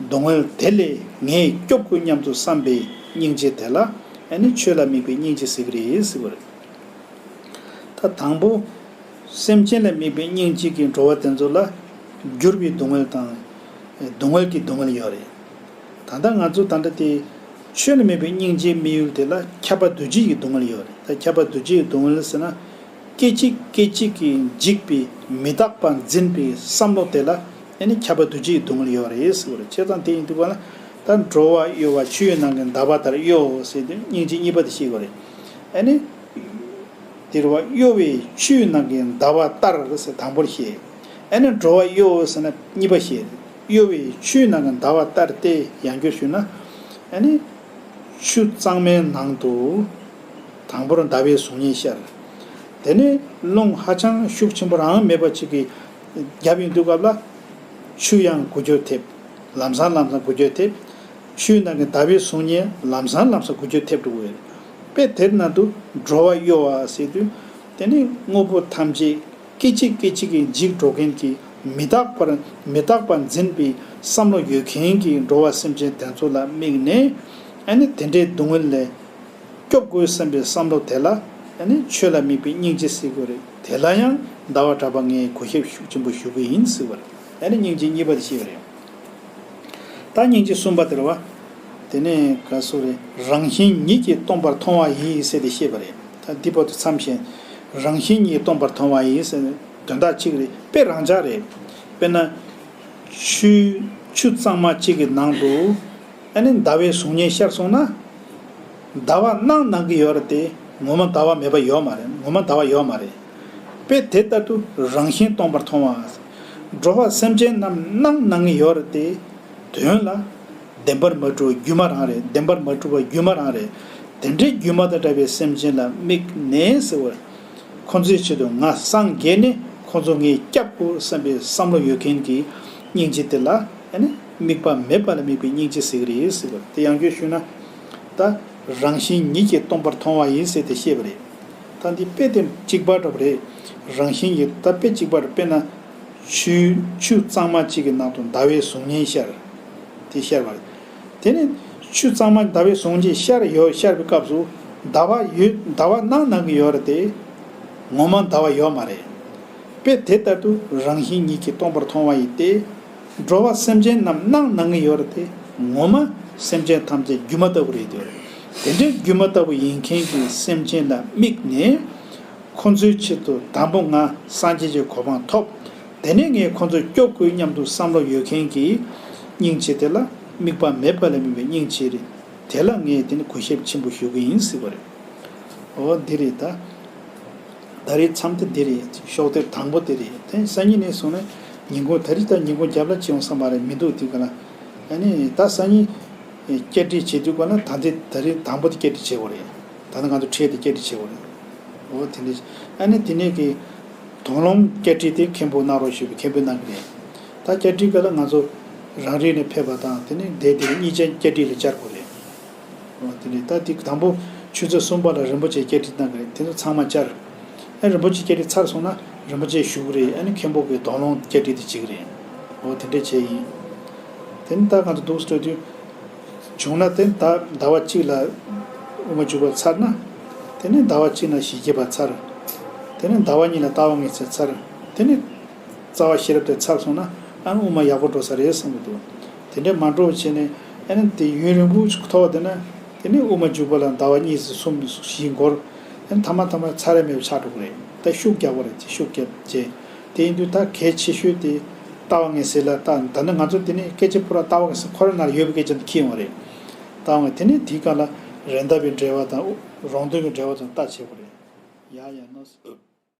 སྡུག་བསྔལ་དེ་ལས་ངས་སྐྱོབ་དགོས་སྙམ་དུ་བསམ་པའི་སྙིང་རྗེ་དེ་ལ་ཨ་ནི་ཆོས་ལ་དམིགས་པའི་སྙིང་རྗེ་ཟེར་གྱི་རེད་ཟེར་བ་རེད། ད་དང་པོ། སེམས་ཅན་ལ་དམིགས་པའི་སྙིང་རྗེ་གི་འགྲོ་བ་དེ་ཚོ་ལ་འགྱུར་བའི་སྡུག་བསྔལ་དང་། སྡུག་བསྔལ་གྱི་སྡུག་བསྔལ་ཡོད་རེད། ད་ལྟ་ང་ཚོ་ད་ལྟ་དེ་ཆོས་ལ་དམིགས་པའི་སྙིང་རྗེ་དམིགས་ཡུལ་དེ་ལ་ཁྱབ་པ་འདུ་བྱེད་ཀྱི་སྡུག་བསྔལ་ཡོད་རེད། ད་ཁྱབ་པ་འདུ་བྱེད་ཀྱི་སྡུག་བསྔལ་ཟེར་ན། སྐད་ཅིག་སྐད་ཅིག་གིས་འཇིག་པའི་མི་རྟག་པ་འཛིན་པའི་བསམ་བློ་དེ་ལ་ཨ་ནི་ཁྱབ་པ་འདུ་བྱེད་ཀྱི་སྡུག་བསྔལ་ཡོད་རེད་ཟེར་བ་རེད། བྱས་ཙང་དེ་ཡིན་དུས་ག་ལ་ད་འགྲོ་བ་གཡོ་བ་ཆུ་ཡི་ནང་གི་ཟླ་བ་ལྟར་གཡོ་ཟེར་དུས་སྙིང་རྗེ་གཉིས་པ་དེ་ཤེས་དགོས་རེད། ཨ་ནི། དེ་རེད་བ། གཡོ་བའི་ཆུའི་ནང་གི་ཟླ་བ་ལྟར་ཟེར་དང་པོར་བཤད། ཨ་ནི་འགྲོ་བ་གཡོ་ཟེར་ན་གཉིས་པ་བཤད། གཡོ་བའི་ཆུའི་ནང་གི་ཟླ་བ་ལྟར་ཏེ་ཡང་བསྐྱར་ཞུས་ན། ཨ་ནི་ཆུ་གཙང་མའི་ནང་དུ་དང་པོར་ཟླ་བའི་གཟུགས་བརྙན་ཤར། དེ་ནས་རླུང་ཧ་ཅང་ཤུགས་ཆེན་པོ་རང་མེད་པ་ཅིག་གིས་བརྒྱབ་ཡོང་དུས་སྐབས་ལ་ཆུ་ཡང་འགུལ་སྐྱོད་ཐེབས། ལམ་སང་ལམ་སང་འགུལ་སྐྱོད་ཐེབས། ཆུའི་ནང་གི་ཟླ་བའི་གཟུགས་བརྙན་ལམ་སང་ལམ་སང་འགུལ་སྐྱོད་ཐེབས་འགྲོ་གི་ཡོད་རེད། དཔེ་དེར་ན་དུ་འགྲོ་བ་གཡོ་བ་ཟེར་དུས་དེ་ནི་དངོས་པོ་ཐམས་ཅད་སྐད་ཅིག་སྐད་ཅིག་གིས་འཇིག་འགྲོ་མཁན་གྱི་མི་རྟག་པར་མི་རྟག་པ་འཛིན་པའི་བསམ་བློ་ཡོད་མཁན་གྱི་འགྲོ་བ་སེམས་ཅན་དེ་ཚོ་ལ་དམིགས་ནས། ཨ་ནི་དེ་འདྲའི་སྡུག་བསྔལ་ལས་སྐྱོབ་དགོས་བསམ་པའི་བསམ་བློ་དེ་ལ་ཨ་ནི་ཆོས་ལ་དམིགས་པའི་སྙིང་རྗེ་ཟེར་དགོས་རེད། དེ་ལ་ཡང་ཟླ་བ་གྲགས་པ་ངས་གུས་ཞབས་ཤུགས་ཆེན་པོ་ཞུ་གི་ཡིན་ཟེར་བ་རེད། ཨ་ནི་སྙིང་རྗེ་གཉིས་པ་དེ་བཤད་པ་རེད། ད་སྙིང་རྗེ་གསུམ་པ་དེ་རེད་བ། དེ་ནས་ག་སོ་རེད། རང་བཞིན་ཉིད་ཀྱིས་སྟོང་པར་མཐོང་བ་ཡིན་ཟེར་ཏེ་བཤད་པ་རེད། ད་འདི་བར་དུ་མཚམས་བཞག་རང་བཞིན་ཉིད་སྟོང་པར་མཐོང་བ་ཡིན་ཟེར་ནས་དོན་དག་གཅིག་རེད། དཔེ་རང་འཇགས་རེད། དཔེར་ན། ཆུ་ཆུ་གཙང་མ་གཅིག་གི་ནང་དུ། ཨ་ནི་ཟླ་བའི་གཟུགས་བརྙན་ཤར་སོང་ན། ཟླ་བ་སྣང་སྣང་གི་ཡོད་རེད་དེ། ངོ་མ་ཟླ་བ་མེད་པ་ཡོད་མ་རེད། ངོ་མ་ཟླ་བ་ཡོད་མ་རེད། དཔེ་དེ་ལྟར་དུ་རང་བཞིན་སྟོང་པར་མཐོང་བ། འགྲོ་བ་སེམས་ཅན་རྣམས་སྣང་སྣང་གི་ཡོད་རེད་དེ། དོན་ལ་བདེན་པར་མ་གྲུབ་པ་སྒྱུ་མ་རང་རེད། བདེན་པར་མ་གྲུབ་པ་སྒྱུ་མ་རང་རེད། དེ་འདྲའི་སྒྱུ་མ་དང་འདྲ་བའི་སེམས་ཅན་ལ་དམིགས་ནས་ཟེར་བ། ཁོ་ཚོའི་ཆེད་དུ་ང་སངས་རྒྱས་ནས་ཁོ་ཚོ་ངས་སྐྱབས་དགོས་བསམ་པའི་བསམ་བློ་ཡོད་མཁན་གྱི་སྙིང་རྗེ་དེ་ལ་ཨ་ནི་དམིགས་པ་མེད་པ་ལ་དམིགས་པའི་སྙིང་རྗེ་ཟེར་གྱི་རེད་ཟེར་བ། དེ་ཡང་བསྐྱར་ཞུས་ན། ད་རང་བཞིན་ཉིད་ཀྱིས་སྟོང་པར་མཐོང་བ་ཡིན་ཟེར་ཏེ་བཤད་པ་རེད། ད་འདི་དཔེ་དེ་གཅིག་པ་འདྲ་པོ་རེད། རང་བཞིན་གྱིས་ད་དཔེ་གཅིག་པ་རེད། དཔེར་ན། ཆུ་ཆུ་གཙང་མ་གཅིག་གི་ནང་དུ་ཟླ་བའི་གཟུགས་བརྙན་ཤར། དེ་ཤར་བ་རེད། དེ་ནས་ཆུ་གཙང་མ་ཟླ་བའི་གཟུགས་བརྙན་ཤར་ཡོད། ཤར་བའི་སྐབས་སུ་ཟླ་བ་ཡོད། ཟླ་བ་སྣང་སྣང་གི་ཡོད་རེད་དེ། ངོ་མ་ཟླ་བ་ཡོད་མ་རེད། དཔེ་དེ་ལྟར་དུ་རང་བཞིན་ཉིད་ཀྱིས་སྟོང་པར་མཐོང་བ་ཡིན་ཏེ། འགྲོ་བ་སེམས་ཅན་རྣམས་སྣང་སྣང་གི་ཡོད་རེད་དེ། ངོ་མ་སེམས་ཅན་ཐམས་ཅད་སྒྱུ་མ་ལྟ་བུ་རེད་དེ། དེ་འདྲའི་སྒྱུ་མ་ལྟ་བུ་ཡིན་མཁན་གྱི་སེམས་ཅན་ལ་དམིགས་ནས། ཁོ་ཚོའི་ཆེད་དུ་དང་པོ་ང་སངས་རྒྱས་ཀྱི་གོ་འཕང་ཐོབ། དེ་ནས་ངས་ཁོ་ཚོ་སྐྱོབ་དགོས་སྙམ་དུ་བསམ་བློ་ཡོད་མཁན་གྱི་སྙིང་རྗེ་དེ་ལ་དམིགས་པ་མེད་པ་ལ་དམིགས་པའི་སྙིང་རྗེ་རེད། དེ་ལ་ངས་དེ་ནི་གུས་ཞབས་ཆེན་པོ་ཞུ་གི་ཡིན་ཟེར་བ་རེད། འོ་འདི་རེད་ད། ད་རེས་མཚམས་དེ་འདི་རེད། ཤོག་དེབ་དང་པོ་དེ་རེད། དེ་སང་ཉིན་ནས་བཟུང་ནས་ཉིན་གུང་ད་རེས་ད་ཉིན་གུང་རྒྱབ་ལ་ཅི་ཡོང་བསམ་པ་རེད་མི་འདུག་དེ་ག་ལ། ཨ་ནི་ད་སང་ཉིན་བསྐྱར་སྒྲིག་བྱེད་དུས་ག་ལ་ད་འདི་ད་རེས་དང་པོ་དེ་བསྐྱར་སྒྲིག་བྱེད་དགོས་རེད། ད་ནི་ང་ཚོ་ཁྲལ་དེ་བསྐྱར་སྒྲིག་བྱེད་དགོས་རེད། འོ་དེ་འདྲ། ཨ་ནི་དེ་ནས་ཀྱི་དོགས་སློང་བསྐྱར་སྒྲིག་དེ་མཁན་པོ་གནང་རོགས་ཞུས་པས་མཁན་པོས་གནང་གི་རེད། ད་བསྐྱར་སྒྲིག་སྐབས་ལ་ང་ཚོ་རང་རིགས་ནས་ཕེབས་པ་དང་དེ་ནས་དེ་དེ་གཉིས་ཆ་བསྐྱར་སྒྲིག་ལ་བཅར་དགོས་རེད། འོ་དེ་ནས་ད་དེ་དང་པོ་ཆུ་ཚོད་གསུམ་པ་ལ་རིན་པོ་ཆེ་བསྐྱར་སྒྲིག་གནང་གི་རེད། དེ་ཚོ་ཚང་མ་བཅར། ཨ་རིན་པོ་ཆེ་བསྐྱར་སྒྲིག་ཚར་སོང་ན་རིན་པོ་ཆེ་བཞུགས་གི་རེད། ཨ་ནི་མཁན་པོ་གི་དོགས་སློང་བསྐྱར་སྒྲིག་དེ་བྱེད་ཀྱི་རེད། འོ་དེ་འདྲ་བྱས་ཡིན། དེ་ནི་ད་ང་ཚོ་འདུག་སྤྲོ་དུས། བྱུང་ན་དེ་ཟླ་ཟླ་བ་གཅིག་ལ་དབུ་མ་འཇུག་པ་ཚར་ན། དེ་ནས་ཟླ་བ་གཅིག་ན་ཞི་རྒྱས་པ་ཚར། དེ་ནས་ཟླ་བ་གཉིས་ལ་ལྟ་བ་ངེས་ཚད་ཚར། དེ་ནས་རྩ་བ་ཤེས་རབ་དེ་ཚར་སོང་ན་ཨ་ནི་དབུ་མ་ཡག་པོ་འགྲོ་ས་རེད་བསམ་གྱི་འདུག་དེ་འདྲས་མ་འགྲོ་བ་བྱས་ནས་ཨ་ནི་དེ་ཡུན་རིང་པོ་ཞིག་ཐོག་དེ་ན་དེ་ནས་དབུ་མ་འཇུག་པ་ལ་ཟླ་བ་གཉིས་སུ་གསུམ་བཞི་འགོར། ཨ་ནི་ཐ་མ་ཐ་མ་ཚར་རེ་མེད་པ་ཆགས་འགྲོ་གི་རེད། ད་ཤུགས་རྒྱག་པ་རེད། དེ་ཤུགས་རྒྱབ་བྱས། དེ་ཡིན་དུས་ད་གལ་ཆེ་ཤོས་དེ་ལྟ་བ་ངེས་ཟེར་ལ་ད་ད་ནི་ང་ཚོ་དེ་ནས་སྐད་ཆ་ཕུ་ར་ལྟ་བ་ངེས་ཟེར་ཁོ་རང་ནང་ཡོད་པའི་སྐད་ཆ་འདི་ཁྱི་ཡོང་བ་རེད། ལྟ་བ་ངེས་དེ་ནས་དེའི་སྒང་ལ་རེད་མདའ་བའི་འགྲེལ་བ་དང་རོང་སྟོན་གྱི་འགྲེལ་བ་དང་ལྟ་བྱེད་དགོས་རེད། ཡ་ཡ་ནོ།